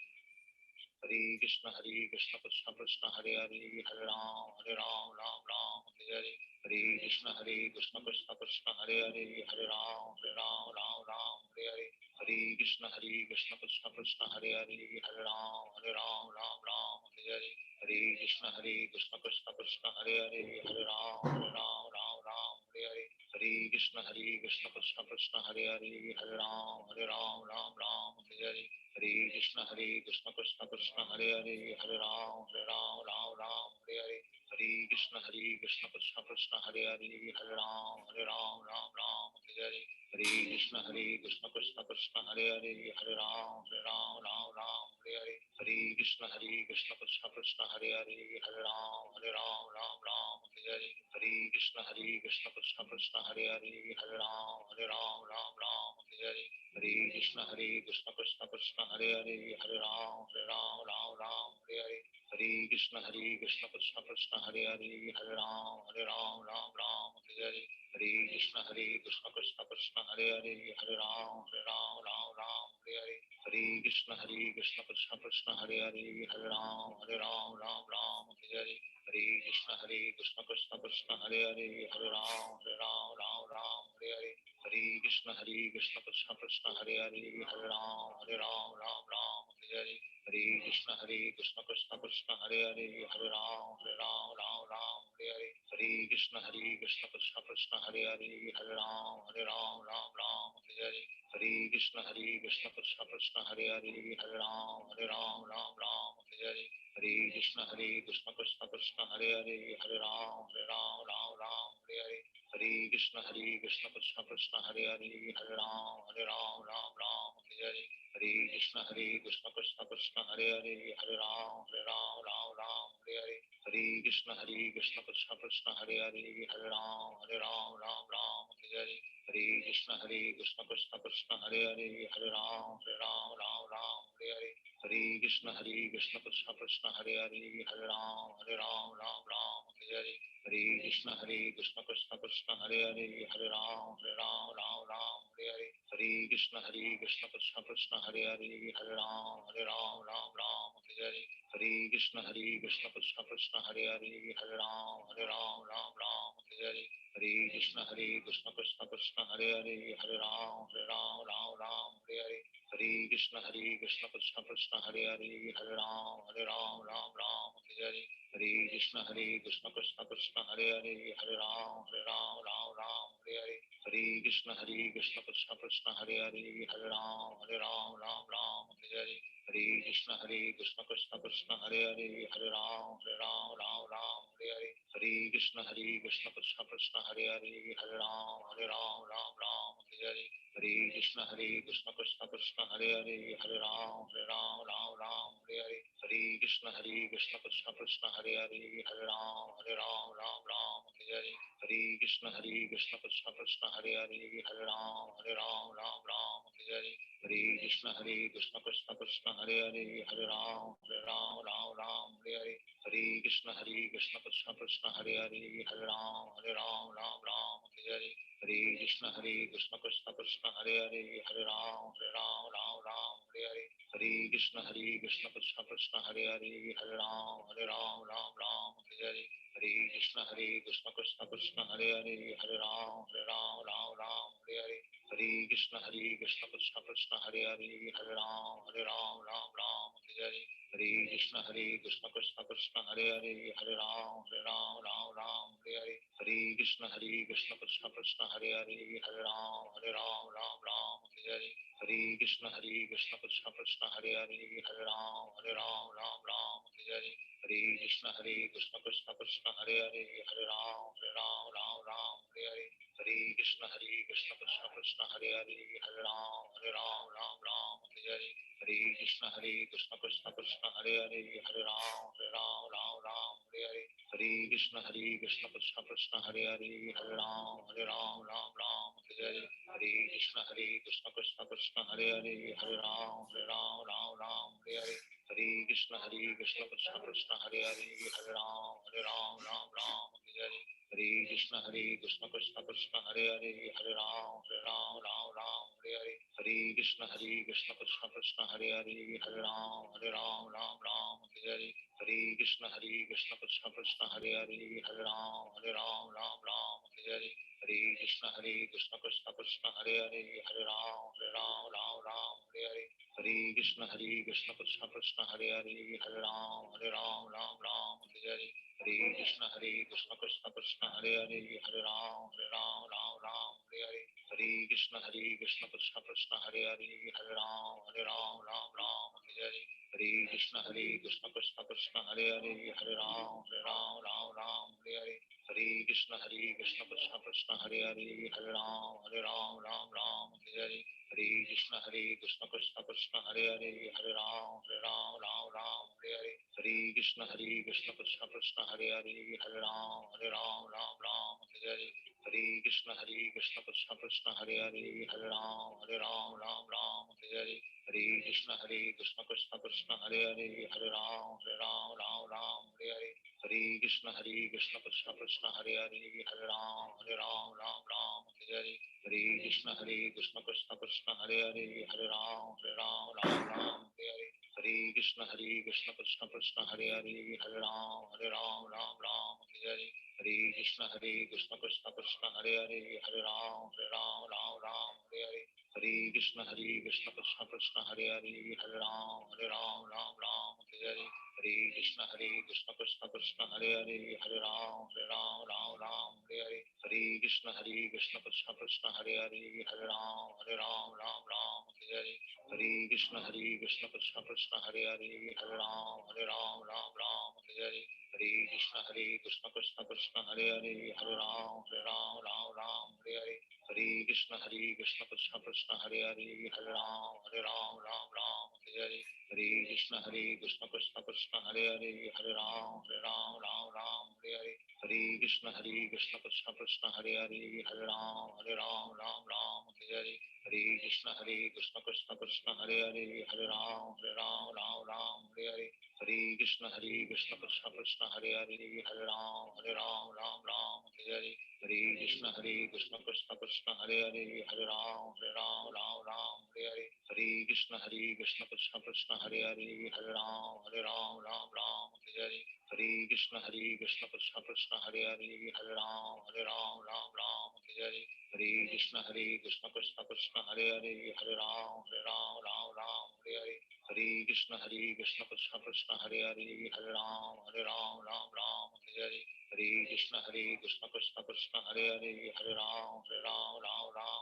Hare Krishna Hare Krishna Krishna Krishna Hare Hare, Hare Ram Hare Ram Ram Ram Hare Hare. Hare Krishna Hare Krishna Krishna Krishna Hare Hare, Hare Ram Hare Ram Ram Ram Hare Hare. Hare Krishna Hare Krishna Krishna Krishna Hare Hare, Hare Ram Hare Ram Ram Ram Hare Hare. Hare Krishna Hare Krishna Krishna Krishna Hare Hare, Hare Ram Hare Ram Ram Ram Hare Hare. Hare Krishna Hare Krishna Krishna Krishna Hare Hare, Hare Ram Hare Ram Ram Ram Hare Hare. Hare Krishna Hare Krishna Krishna Krishna Hare Hare, Hare Ram Hare Ram Ram Ram Hare Hare. Hare Krishna Hare Krishna Krishna Krishna Hare Hare, Hare Ram Hare Ram Ram Ram Hare Hare. Hare Krishna Hare Krishna Krishna Krishna Hare Hare, Hare Ram Hare Ram Ram Ram Hare Hare. Hare Krishna Hare Krishna Krishna Krishna Hare Hare, Hare Ram Hare Ram Ram Ram Hare Hare. Hare Krishna Hare Krishna Krishna Krishna Hare Hare, Hare Ram Hare Ram Ram Ram Hare Hare. Hare Krishna Hare Krishna Krishna Krishna Hare Hare, Hare Ram Hare Ram Ram Ram Hare Hare. Hare Krishna Hare Krishna Krishna Krishna Hare Hare, Hare Ram Hare Ram Ram Ram Hare Hare. Hare Krishna Hare Krishna Krishna Krishna Hare Hare, Hare Ram Hare Ram Ram Ram Hare Hare. Hare Krishna Hare Krishna Krishna Krishna Hare Hare, Hare Ram Hare Ram Ram Ram Hare Hare. Hare Krishna Hare Krishna Krishna Krishna Hare Hare, Hare Ram Hare Ram Ram Ram Hare Hare. Hare Krishna Hare Krishna Krishna Krishna Hare Hare, Hare Ram Hare Ram Ram Ram Hare Hare. Hare Krishna Hare Krishna Krishna Krishna Hare Hare, Hare Ram Hare Ram Ram Ram Hare Hare. Hare Krishna Hare Krishna Krishna Krishna Hare Hare, Hare Ram Hare Ram Ram Ram Hare Hare. Hare Krishna Hare Krishna Krishna Krishna Hare Hare, Hare Ram Hare Ram Ram Ram Hare Hare. Hare Krishna Hare Krishna Krishna Krishna Hare Hare, Hare Ram Hare Ram Ram Ram Hare Hare. Hare Krishna Hare Krishna Krishna Krishna Hare Hare, Hare Ram Hare Ram Ram Ram Hare Hare. Hare Krishna Hare Krishna Krishna Krishna Hare Hare, Hare Ram Hare Ram Ram Ram Hare Hare. Hare Krishna Hare Krishna Krishna Krishna Hare Hare, Hare Ram Hare Ram Ram Ram Hare Hare. Hare Krishna Hare Krishna Krishna Krishna Hare Hare, Hare Ram Hare Ram Ram Ram Hare Hare. Hare Krishna Hare Krishna Krishna Krishna Hare Hare, Hare Ram Hare Ram Ram Ram Hare Hare. Hare Krishna Hare Krishna Krishna Krishna Hare Hare, Hare Ram Hare Ram Ram Ram Hare Hare. Hare Krishna Hare Krishna Krishna Krishna Hare Hare, Hare Ram Hare Ram Ram Ram Hare Hare. Hare Krishna Hare Krishna Krishna Krishna Hare Hare, Hare Ram Hare Ram Ram Ram Hare Hare. Hare Krishna Hare Krishna Krishna Krishna Hare Hare, Hare Ram Hare Ram Ram Ram Hare Hare. Hare Krishna Hare Krishna Krishna Krishna Hare Hare, Hare Ram Hare Ram Ram Ram Hare Hare. Hare Krishna Hare Krishna Krishna Krishna Hare Hare, Hare Ram Hare Ram Ram Ram Hare Hare. Hare Krishna Hare Krishna Krishna Krishna Hare Hare, Hare Ram Hare Ram Ram Ram Hare Hare. Hare Krishna Hare Krishna Krishna Krishna Hare Hare, Hare Ram Hare Ram Ram Ram Hare Hare. Hare Krishna Hare Krishna Krishna Krishna Hare Hare, Hare Ram Hare Ram Ram Ram Hare Hare. Hare Krishna Hare Krishna Krishna Krishna Hare Hare, Hare Ram Hare Ram Ram Ram Hare Hare. Hare Krishna Hare Krishna Krishna Krishna Hare Hare, Hare Ram Hare Ram Ram Ram Hare Hare. Hare Krishna Hare Krishna Krishna Krishna Hare Hare, Hare Ram Hare Ram Ram Ram Hare Hare. Hare Krishna Hare Krishna Krishna Krishna Hare Hare, Hare Ram Hare Ram Ram Ram Hare Hare. Hare Krishna Hare Krishna Krishna Krishna Hare Hare, Hare Ram Hare Ram Ram Ram Hare Hare. Hare Krishna Hare Krishna Krishna Krishna Hare Hare, Hare Ram Hare Ram Ram Ram Hare Hare. Hare Krishna Hare Krishna Krishna Krishna Hare Hare, Hare Ram Hare Ram Ram Ram Hare Hare. Hare Krishna Hare Krishna Krishna Krishna Hare Hare, Hare Ram Hare Ram Ram Ram Hare Hare. Hare Krishna Hare Krishna Krishna Krishna Hare Hare, Hare Ram Hare Ram Ram Ram Hare Hare. Hare Krishna Hare Krishna Krishna Krishna Hare Hare, Hare Ram Hare Ram Ram Ram Hare Hare. Hare Krishna Hare Krishna Krishna Krishna Hare Hare, Hare Ram Hare Ram Ram Ram Hare Hare Hare. Hare Krishna, Hare Krishna, Krishna Krishna, Hare Hare, Hare Ram, Hare Ram, Ram Ram, Hare Hare. Hare Krishna, Hare Krishna, Krishna Krishna, Hare Hare, Hare Ram, Hare Ram, Ram Ram, Hare Hare. Hare Krishna, Hare Krishna, Krishna Krishna, Hare Hare, Hare Ram, Hare Ram, Ram Ram, Hare Hare. Hare Krishna, Hare Krishna, Krishna Krishna, Hare Hare, Hare Ram, Hare Ram, Ram Ram, Hare Hare. Hare Krishna, Hare Krishna, Krishna Krishna, Hare Hare, Hare Ram, Hare Ram, Ram Ram, Hare Hare. Hare Krishna, Hare Krishna, Krishna Krishna, Hare Hare, Hare Ram, Hare Ram, Ram Ram, Hare Hare. Hare Krishna, Hare Krishna, Krishna Krishna, Hare Hare, Hare Ram, Hare Ram, Ram Ram, Hare Hare. Hare Krishna, Hare Krishna, Krishna Krishna, Hare Hare, Hare Ram, Hare Ram, Ram Ram, Hare Hare. Hare Krishna, Hare Krishna, Krishna Krishna, Hare Hare, Hare Ram, Hare Ram, Ram Ram, Hare Hare. Hare Krishna, Hare Krishna, Krishna Krishna, Hare Hare, Hare Ram, Hare Ram, Ram Ram, Hare Hare. Hare Krishna, Hare Krishna, Krishna Krishna, Hare Hare, Hare Ram, Hare Ram, Ram Ram, Hare Hare. Hare Krishna, Hare Krishna, Krishna Krishna, Hare Hare, Hare Ram, Hare Ram, Ram Ram, Hare Hare. Hare Krishna, Hare Krishna, Krishna Krishna, Hare Hare, Hare Ram, Hare Ram, Ram Ram, Hare Hare. Hare Krishna, Hare Krishna, Krishna Krishna, Hare Hare, Hare Ram, Hare Ram, Ram Ram, Hare Hare. Hare Krishna, Hare Krishna, Krishna Krishna, Hare Hare, Hare Ram, Hare Ram, Ram Ram, Hare Hare. Hare Krishna, Hare Krishna, Krishna Krishna, Hare Hare, Hare Ram, Hare Ram, Ram Ram, Hare Hare. Hare Krishna, Hare Krishna, Krishna Krishna, Hare Hare, Hare Ram, Hare Ram, Ram Ram, Hare Hare. Hare Krishna, Hare Krishna, Krishna Krishna, Hare Hare, Hare Ram, Hare Ram, Ram Ram, Hare Hare. Hare Krishna, Hare Krishna, Krishna Krishna, Hare Hare, Hare Ram, Hare Ram, Ram Ram, Hare Hare. Hare Krishna, Hare Krishna, Krishna Krishna, Hare Hare, Hare Ram, Hare Ram, Ram Ram, Hare Hare. Hare Krishna, Hare Krishna, Krishna Krishna, Hare Hare, Hare Ram, Hare Ram, Ram Ram, Hare Hare. Hare Krishna, Hare Krishna, Krishna Krishna, Hare Hare, Hare Ram, Hare Ram, Ram Ram, Hare Hare. Hare Krishna, Hare Krishna, Krishna Krishna, Hare Hare, Hare Ram, Hare Ram, Ram Ram, Hare Hare. Hare Krishna, Hare Krishna, Krishna Krishna, Hare Hare, Hare Ram, Hare Ram, Ram Ram, Hare Hare. Hare Krishna, Hare Krishna, Krishna Krishna, Hare Hare, Hare Ram, Hare Ram, Ram Ram, Hare Hare. Hare Krishna, Hare Krishna, Krishna Krishna, Hare Hare, Hare Ram, Hare Ram, Ram Ram, Hare Hare. Hare Krishna, Hare Krishna, Krishna Krishna, Hare Hare, Hare Ram, Hare Ram, Ram Ram, Hare Hare. Hare Krishna, Hare Krishna, Krishna Krishna, Hare Hare, Hare Ram, Hare Ram, Ram Ram, Hare Hare. Hare Krishna, Hare Krishna, Krishna Krishna, Hare Hare, Hare Ram, Hare Ram, Ram Ram, Hare Hare. Hare Krishna, Hare Krishna, Krishna Krishna, Hare Hare, Hare Ram, Hare Ram, Ram Ram, Hare Hare. Hare Krishna, Hare Krishna, Krishna Krishna, Hare Hare, Hare Ram, Hare Ram, Ram Ram, Hare Hare. Hare Krishna, Hare Krishna, Krishna Krishna, Hare Hare, Hare Ram, Hare Ram, Ram Ram, Hare Hare. Hare Krishna, Hare Krishna, Krishna Krishna, Hare Hare, Hare Ram, Hare Ram, Ram Ram, Hare Hare. Hare Krishna, Hare Krishna, Krishna Krishna, Hare Hare, Hare Ram, Hare Ram, Ram Ram, Hare Hare. Hare Krishna, Hare Krishna, Krishna Krishna, Hare Hare, Hare Ram, Hare Ram, Ram Ram, Hare Hare. Hare Krishna, Hare Krishna, Krishna Krishna, Hare Hare, Hare Ram, Hare Ram, Ram Ram, Hare Hare. Hare Krishna, Hare Krishna, Krishna Krishna, Hare Hare, Hare Ram, Hare Ram, Ram Ram, Hare Hare. Hare Krishna, Hare Krishna, Krishna Krishna, Hare Hare, Hare Ram, Hare Ram, Ram Ram, Hare Hare. Hare Krishna, Hare Krishna, Krishna Krishna, Hare Hare, Hare Ram, Hare Ram, Ram Ram, Hare Hare. Hare Krishna, Hare Krishna, Krishna Krishna, Hare Hare, Hare Ram, Hare Ram, Ram Ram, Hare Hare. Hare Krishna, Hare Krishna, Krishna Krishna, Hare Hare, Hare Ram, Hare Ram, Ram Ram, Hare Hare. Hare Krishna, Hare Krishna, Krishna Krishna, Hare Hare, Hare Ram, Hare Ram, Ram Ram, Hare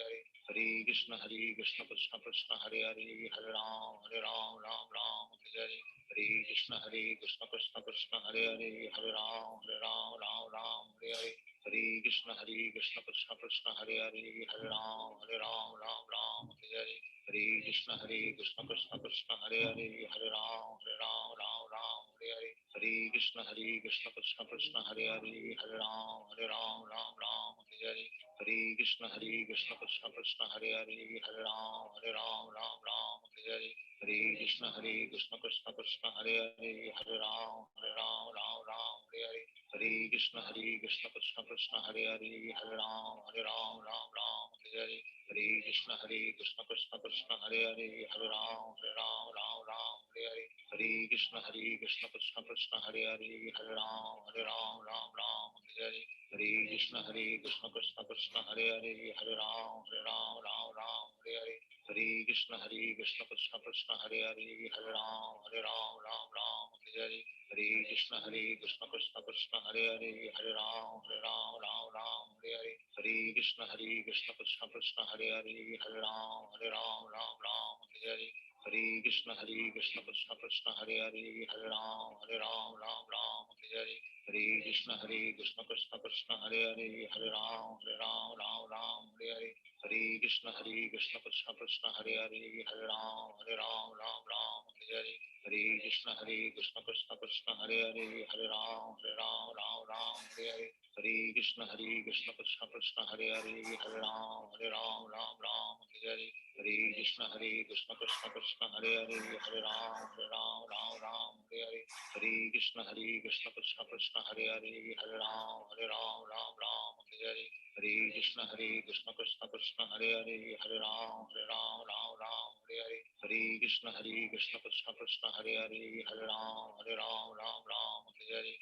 Hare. Hare Krishna, Hare Krishna, Krishna Krishna, Hare Hare, Hare Ram, Hare Ram, Ram Ram, Hare Hare. Hare Krishna, Hare Krishna, Krishna Krishna, Hare Hare, Hare Ram, Hare Ram, Ram Ram, Hare Hare. Hare Krishna, Hare Krishna, Krishna Krishna, Hare Hare, Hare Ram, Hare Ram, Ram Ram, Hare Hare. Hare Krishna, Hare Krishna, Krishna Krishna, Hare Hare, Hare Ram, Hare Ram, Ram Ram, Hare Hare. Hare Krishna, Hare Krishna, Krishna Krishna, Hare Hare, Hare Ram, Hare Ram, Ram Ram, Hare Hare. Hare Krishna, Hare Krishna, Krishna Krishna, Hare Hare, Hare Ram, Hare Ram, Ram Ram, Hare Hare. Hare Krishna, Hare Krishna, Krishna Krishna, Hare Hare, Hare Ram, Hare Ram, Ram Ram, Hare Hare. Hare Krishna, Hare Krishna, Krishna Krishna, Hare Hare, Hare Ram, Hare Ram, Ram Ram, Hare Hare. Hare Krishna, Hare Krishna, Krishna Krishna, Hare Hare, Hare Ram, Hare Ram, Ram Ram, Hare Hare. Hare Krishna, Hare Krishna, Krishna Krishna, Hare Hare, Hare Ram, Hare Ram, Ram Ram, Hare Hare Hare Hare Krishna Hare Krishna Krishna Krishna Hare Hare Hare Ram Hare Ram Ram Ram Hare Hare Hare Krishna Hare Krishna Krishna Krishna Hare Hare Hare Ram Hare Ram Ram Ram Hare Hare Hare Krishna Hare Krishna Krishna Krishna Hare Hare Hare Ram Hare Ram Ram Ram Hare Hare Hare Krishna Hare Krishna Krishna Krishna Hare Hare Hare Ram Hare Ram Ram Ram Hare Hare Hare Krishna Hare Krishna Krishna Krishna Hare Hare Hare Ram Hare Ram Ram Ram Hare Hare Hare Krishna Hare Krishna Krishna Krishna Hare Hare Hare Ram Hare Ram Ram Ram Hare Hare Hare Krishna Hare Krishna Krishna Krishna Hare Hare Hare Ram Hare Ram Ram Ram Hare Hare Hare Krishna Hare Krishna Krishna Krishna Hare Hare Hare Ram Hare Ram Ram Ram Hare Hare Hare Krishna Hare Krishna Krishna Krishna Hare Hare Hare Ram Hare Ram Ram Ram Hare Hare Hare Krishna Hare Krishna Krishna Krishna Hare Hare Hare Ram Hare Ram Ram Ram Hare Hare Hare Krishna Hare Krishna Krishna Krishna Hare Hare Hare Ram Hare Ram Ram Ram Hare Hare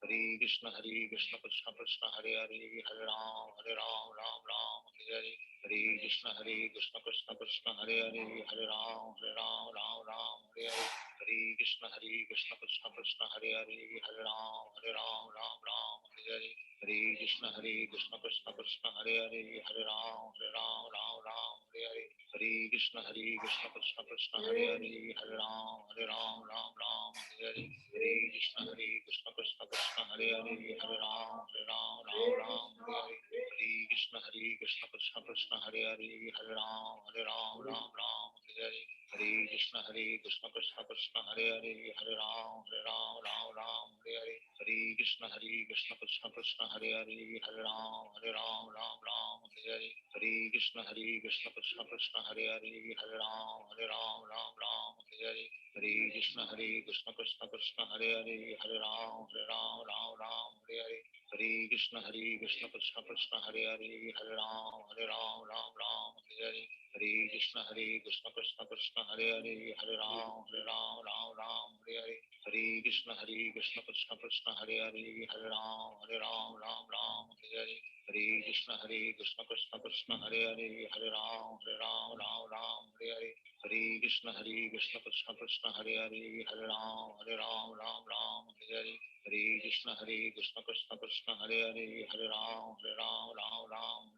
Hare Krishna Hare Krishna Krishna Krishna Hare Hare Hare Ram Hare Ram Ram Ram Hare Hare Hare Krishna Hare Krishna Krishna Krishna Hare Hare Hare Ram Hare Ram Ram Ram Hare Hare Hare Krishna Hare Krishna Krishna Krishna Hare Hare Hare Ram Hare Ram Ram Ram Hare Hare Hare Krishna Hare Krishna Krishna Krishna Hare Hare Hare Ram Hare Ram Ram Ram Hare Hare Hare Krishna Hare Krishna Krishna Krishna Hare Hare Hare Ram Hare Ram Ram Ram Hare Hare Hare Krishna Hare Krishna Krishna Krishna Hare Hare Hare Ram Hare Ram Ram Ram Hare Hare Hare Krishna Hare Krishna Krishna Krishna Hare Hare Hare Ram Hare Ram Ram Ram Hare Hare Hare Krishna Hare Krishna Krishna Krishna Hare Hare Hare Ram Hare Ram Ram Ram Hare Hare Hare Krishna Hare Krishna Krishna Krishna Hare Hare Hare Ram Hare Ram Ram Ram Hare Hare Hare Krishna Hare Krishna Krishna Krishna Hare Hare Hare Ram Hare Ram Ram Ram Hare Hare Hare Krishna Hare Krishna Krishna Krishna Hare Hare Hare Ram Hare Ram Ram Ram Hare Hare Hare Krishna Hare Krishna Krishna Krishna Hare Hare Hare Ram Hare Ram Ram Ram Hare Hare Hare Krishna Hare Krishna Krishna Krishna Hare Hare Hare Ram Hare Ram Ram Ram Hare Hare Hare Krishna Hare Krishna Krishna Krishna Hare Hare Hare Ram Hare Ram Ram Ram Hare Hare Hare Krishna Hare Krishna Krishna Krishna Hare Hare Hare Ram Hare Ram Ram Ram Hare Hare Hare Krishna Hare Krishna Krishna Krishna Hare Hare Hare Ram Hare Ram Ram Ram Hare Hare Hare Krishna Hare Krishna Krishna Krishna Hare Hare Hare Ram Hare Ram Ram Ram Hare Hare Hare Krishna Hare Krishna Krishna Krishna Hare Hare Hare Ram Hare Ram Ram Ram Hare Hare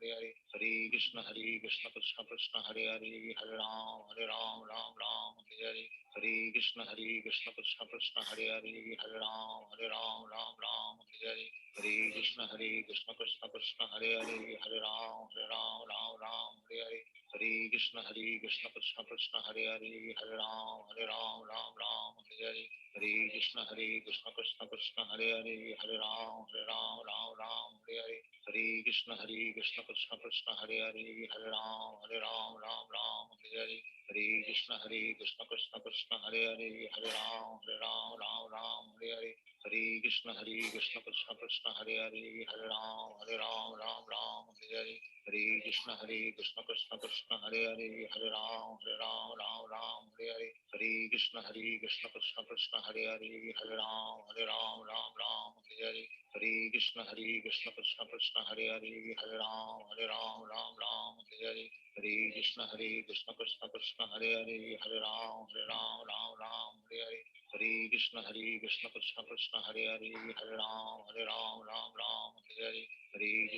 Hare Krishna Hare Krishna Krishna Krishna Hare Hare Hare Ram Hare Ram Ram Ram Hare Hare Hare Krishna Hare Krishna Krishna Krishna Hare Hare Hare Ram Hare Ram Ram Ram Hare Hare Hare Krishna Hare Krishna Krishna Krishna Hare Hare Hare Ram Hare Ram Ram Ram Hare Hare Hare Krishna Hare Krishna Krishna Krishna Hare Hare Hare Ram Hare Ram Ram Ram Hare Hare Hare Krishna Hare Krishna Krishna Krishna Hare Hare Hare Ram Hare Ram Ram Ram Hare Hare Hare Krishna Hare Krishna Krishna Krishna Hare Hare Hare Ram Hare Ram Ram Ram Hare Hare Hare Krishna Hare Krishna Krishna Krishna Hare Hare Hare Ram Hare Ram Ram Ram Hare Hare Hare Krishna Hare Krishna Krishna Krishna Hare Hare Hare Ram Hare Ram Ram Ram Hare Hare Hare Krishna Hare Krishna Krishna Krishna Hare Hare Hare Ram Hare Ram Ram Ram Hare Hare Hare Krishna Hare Krishna Krishna Krishna Hare Hare Hare Ram Hare Ram Ram Ram Hare Hare Hare Krishna Hare Krishna Krishna Krishna Hare Hare Hare Ram Hare Ram Ram Ram Hare Hare Hare Krishna Hare Krishna Krishna Krishna Hare Hare Hare Ram Hare Ram Ram Ram Hare Hare Hare Krishna Hare Krishna Krishna Krishna Hare Hare Hare Ram Hare Ram Ram Ram Hare Hare Hare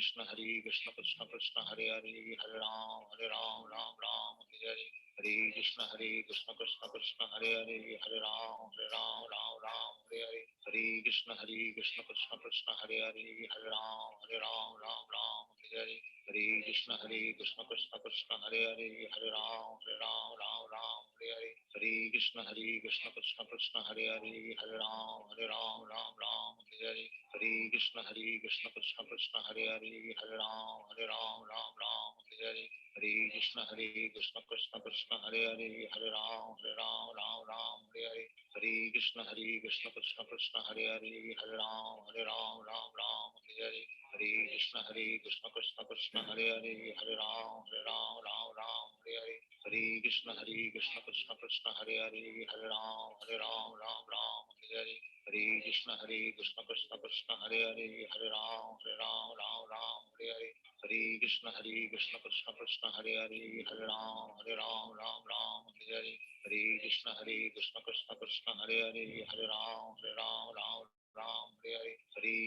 Krishna Hare Krishna Krishna Krishna Hare Hare Hare Ram Hare Ram Ram Ram Hare Hare Hare Krishna Hare Krishna Krishna Krishna Hare Hare Hare Ram Hare Ram Ram Ram Hare Hare Hare Krishna Hare Krishna Krishna Krishna Hare Hare Hare Ram Hare Ram Ram Ram Hare Hare Hare Krishna Hare Krishna Krishna Krishna Hare Hare Hare Ram Hare Ram Ram Ram Hare Hare Hare Krishna Hare Krishna Krishna Krishna Hare Hare Hare Ram Hare Ram Ram Ram Hare Hare Hare Krishna Hare Krishna Krishna Krishna Hare Hare Hare Ram Hare Ram Ram Ram Hare Hare Hare Krishna Hare Krishna Krishna Krishna Hare Hare Hare Ram Hare Ram Ram Ram Hare Hare Hare Krishna Hare Krishna Krishna Krishna Hare Hare Hare Ram Hare Ram Ram Ram Hare Hare Hare. Hare Krishna Hare Krishna Krishna Krishna Hare Hare, Hare Ram Hare Ram Ram Ram Hare Hare. Hare Krishna Hare Krishna Krishna Krishna Hare Hare, Hare Ram Hare Ram Ram Ram Hare Hare. Hare Krishna Hare Krishna Krishna Krishna Hare Hare, Hare Ram Hare Ram Ram Ram Hare Hare. Hare Krishna Hare Krishna Krishna Krishna Hare Hare, Hare Ram Hare Ram Ram Ram Hare Hare. Hare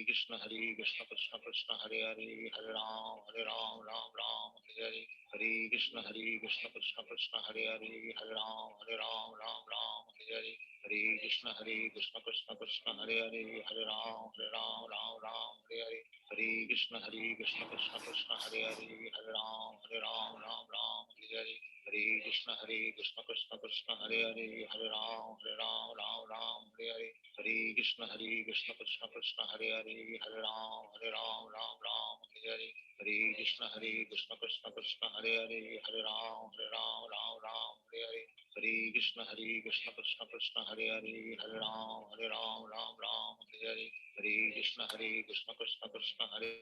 Krishna Hare Krishna Krishna Krishna Hare Hare, Hare Ram Hare Ram Ram Ram Hare Hare. Hare Krishna Hare Krishna Krishna Krishna Hare Hare, Hare Ram Hare Ram Ram Ram Hare Hare. Hare Krishna Hare Krishna Krishna Krishna Hare Hare, Hare Ram Hare Ram Ram Ram Hare Hare. Hare Krishna Hare Krishna Krishna Krishna Hare Hare, Hare Ram Hare Ram Ram Ram Hare Hare. Hare Krishna Hare Krishna Krishna Krishna Hare Hare, Hare Ram Hare Ram Ram Ram Hare Hare. Hare Krishna Hare Krishna Krishna Krishna Hare Hare, Hare Ram Hare Ram Ram Ram Hare Hare. Hare Krishna Hare Krishna Krishna Krishna Hare Hare, Hare Ram Hare Ram Ram Ram Hare Hare. Hare Krishna Hare Krishna Krishna Krishna Hare Hare, Hare Ram Hare Ram Ram Ram Hare Hare. Hare Krishna Hare Krishna Krishna Krishna Hare Hare, Hare Ram Hare Ram Ram Ram Hare Hare. Hare Krishna Hare Krishna Krishna Krishna Hare.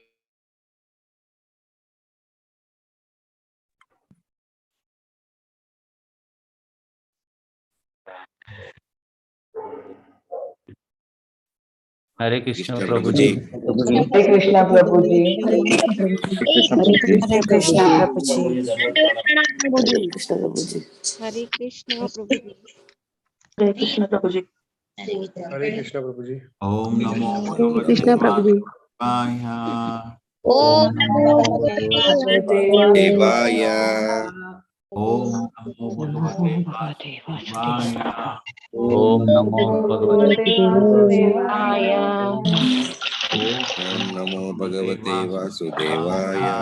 Hare Krishna Krishna Prabhuji. Hare Krishna Prabhuji. Hare Krishna Prabhuji. Krishna Prabhuji. Hare Krishna Prabhuji. Hare Krishna Prabhuji. Hare Krishna Prabhuji. Om Namo Hare Krishna Prabhuji. Bhagavate Om Namo Bhagavate Devaya. Om Namo Bhagavate Vasudevaya. Om Namo Bhagavate Vasudevaya. Om Namo Bhagavate Vasudevaya.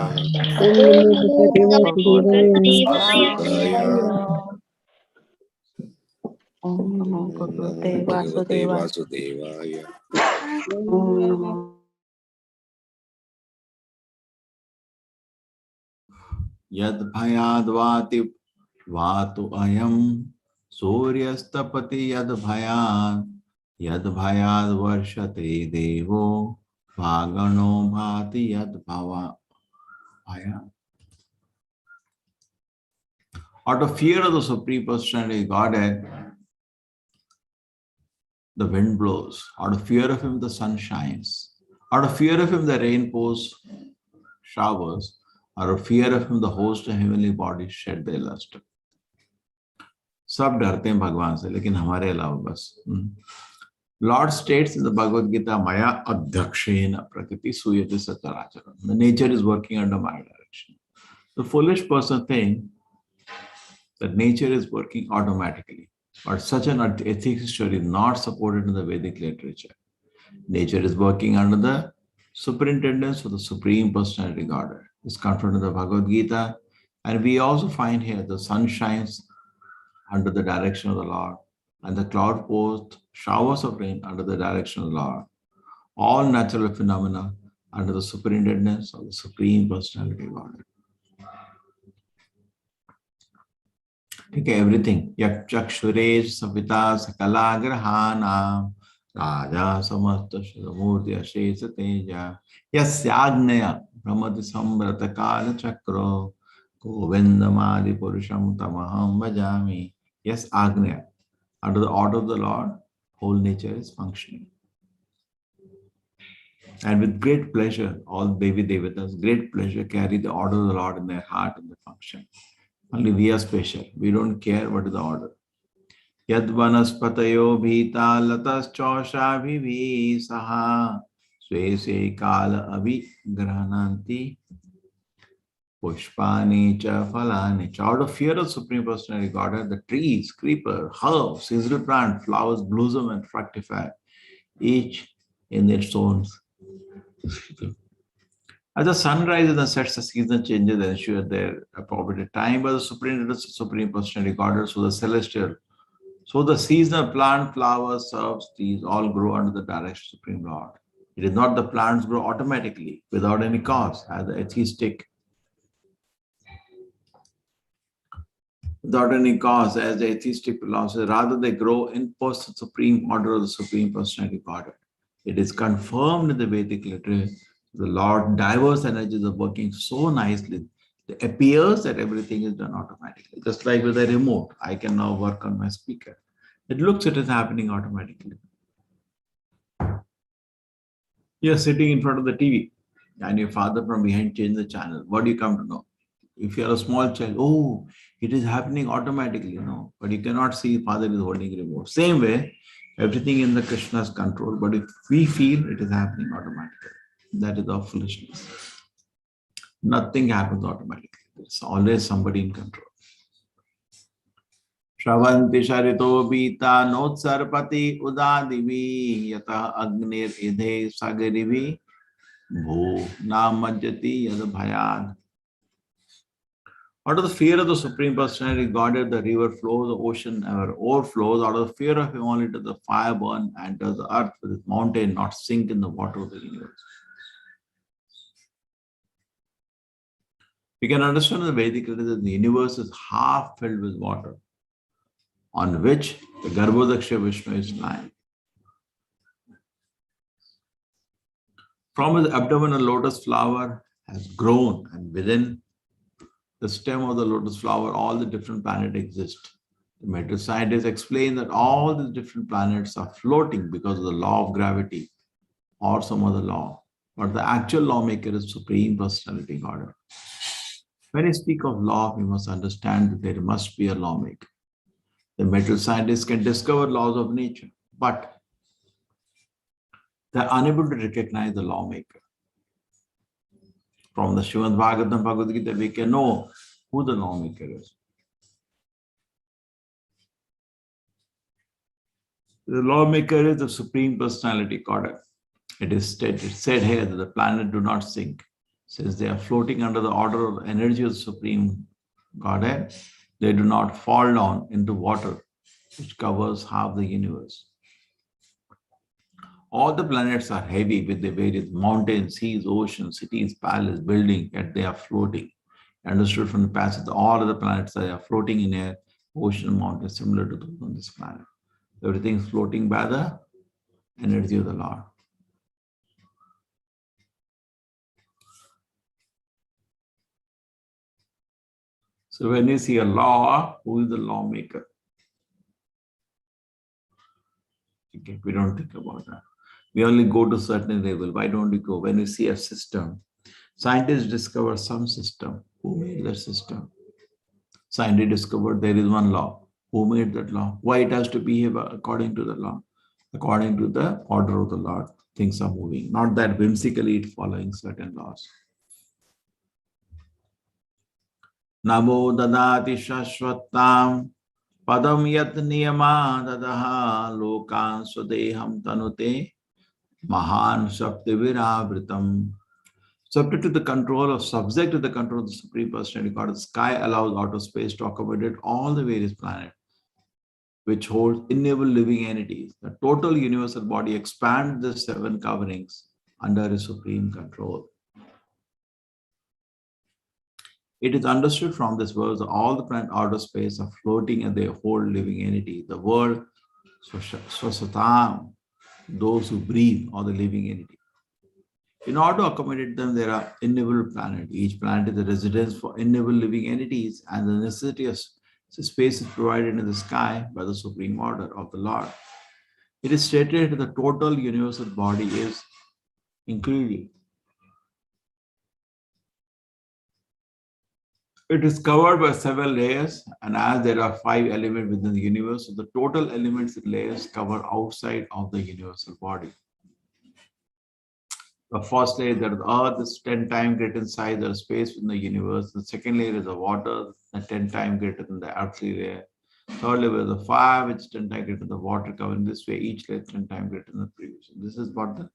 Om Namo Bhagavate Vasudevaya. Om Namo Om Bhagavate Namo Bhagavate Vasudevaya. Vasudevaya. Om Namo Yad bhayad vati vatu ayam suryastapati yad bhayad yad bhayad varshate devo bhagano bhati yad bhava bhaya. Out of fear of the Supreme Personality of Godhead, the wind blows. Out of fear of him, the sun shines. Out of fear of him, the rain pours showers. Out of fear of him, the host of heavenly bodies shed their luster. सब डरते हैं भगवान से, लेकिन हमारे अलावा बस। Lord states in the Bhagavad Gita, Maya adhyakshena prakriti suyate sataracharam. The nature is working under my direction. The foolish person thinks that nature is working automatically, but such an atheistic story is not supported in the Vedic literature. Nature is working under the superintendence of the Supreme Personality Godhead. It's confirmed in the Bhagavad Gita, and we also find here the sun shines under the direction of the Lord, and the cloud pours showers of rain under the direction of the Lord. All natural phenomena under the superintendence of the Supreme Personality Godhead. ठीक है, everything. यक्षुरेश Savita सकलाग्रहाणाम राजा समस्त मूर्ति अशेष तेजा यस्याज्ञया भ्रमति संव्रत काल चक्रो गोविंदमादि पुरुषं तमहं भजामि। Yes, agnya, under the order of the Lord, whole nature is functioning. And with great pleasure, all Devi Devatas, great pleasure, carry the order of the Lord in their heart and the function. Only we are special. We don't care what is the order. Yad vanaspatayo bhita lataschaushabhivi saha sve se kala abhigrahananti pushpani cha phalani cha. Out of fear of Supreme Personality Godhead, the trees, creeper, herbs, seasonal plant, flowers blossom and fructify, each in its own. As the sun rises and sets, the season changes and ensure their appropriate time by the Supreme Personality Godhead, so the celestial. So the seasonal plant, flowers, herbs, trees all grow under the direction of Supreme Lord. It is not the plants grow automatically without any cause, as the atheistic, without any cause, as the atheistic philosophy, rather they grow in post the supreme order of the Supreme Personality Godhead. It is confirmed in the Vedic literature The Lord, diverse energies are working so nicely. It appears that everything is done automatically. Just like with a remote, I can now work on my speaker. It looks it is happening automatically. You're sitting in front of the TV and your father from behind changed the channel. What do you come to know? If you're a small child, oh, it is happening automatically, no. But you cannot see father is holding remote. Same way, everything in the Krishna's control, but if we feel it is happening automatically, that is our foolishness. Nothing happens automatically. There's always somebody in control. Shravanti sharito bita notsarpati udadivi yata agnir idhe sagarivi bhu namajyati yad bhayad. Out of the fear of the Supreme Personality, Godhead, the river flows, the ocean ever overflows. Out of the fear of him only does the fire burn and does the earth with its mountain not sink in the water of the universe. We can understand in the Vedic literature that the universe is half filled with water, on which the Garbhodakashayi Vishnu is lying. From his abdomen, a lotus flower has grown, and within the stem of the lotus flower, all the different planets exist. The material scientists explain that all the different planets are floating because of the law of gravity or some other law. But the actual lawmaker is Supreme Personality Godhead. When we speak of law, we must understand that there must be a lawmaker. The material scientists can discover laws of nature, but they're unable to recognize the lawmaker. From the Srimad Bhagavatam Bhagavad Gita, we can know who the lawmaker is. The lawmaker is the Supreme Personality Godhead. It is said here that the planet do not sink. Since they are floating under the order of the energy of the Supreme Godhead, they do not fall down into water, which covers half the universe. All the planets are heavy with the various mountains, seas, oceans, cities, palaces, buildings, yet they are floating. Understood from the passage, all of the planets are floating in air, ocean, mountains, similar to those on this planet. Everything is floating by the energy of the Lord. So when you see a law, who is the lawmaker? Okay, we don't think about that. We only go to certain level. Why don't we go? When we see a system, scientists discover some system. Who made that system? Scientists discovered there is one law. Who made that law? Why it has to behave according to the law? According to the order of the Lord, things are moving. Not that whimsically it following certain laws. Namo dadati shashvatam padam yat niyama dadaha lokan swadeham tanute mahan shaktiviravritam. Subject to the control of, subject to the control of the Supreme Personality God, the sky allows outer space to accommodate all the various planets, which hold innumerable living entities. The total universal body expands the seven coverings under his supreme control. It is understood from this verse that all the planet outer space are floating and they hold living entity. The word swasatam, those who breathe, or the living entity. In order to accommodate them, there are innumerable planets. Each planet is a residence for innumerable living entities, and the necessity of space is provided in the sky by the supreme order of the Lord. It is stated that the total universal body is included. It is covered by several layers, and as there are 5 elements within the universe, so the total elements and layers cover outside of the universal body. The first layer, that the earth is 10 times greater in size than space within the universe. The second layer is the water, the 10 times greater than the earthly layer. Third layer is the fire, which is 10 times greater than the water covering this way, each layer 10 times greater than the previous. This is what the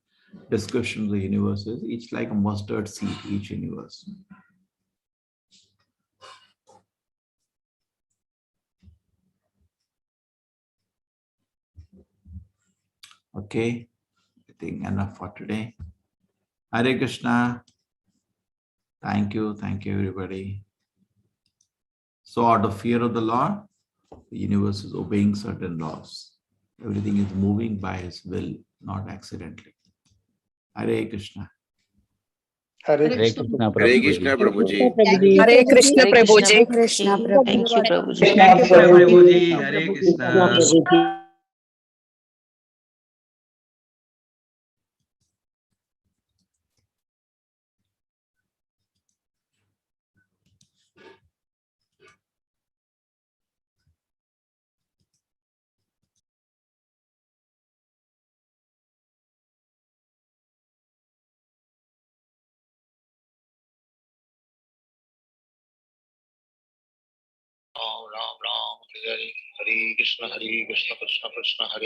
description of the universe is. Each like a mustard seed, each universe. Okay, I think enough for today. Hare Krishna. Thank you everybody. So out of fear of the Lord, the universe is obeying certain laws. Everything is moving by his will, not accidentally. Hare Krishna. Hare Hare Krishna Hare Prabhuji. Krishna Prabhuji. Hare Krishna Prabhuji. Krishna Prabhu. Thank you Prabhuji. Thank you, Prabhuji. Hare Krishna. Ram Ram Ram, Hare Hare, Hare Krishna Krishna Krishna Hare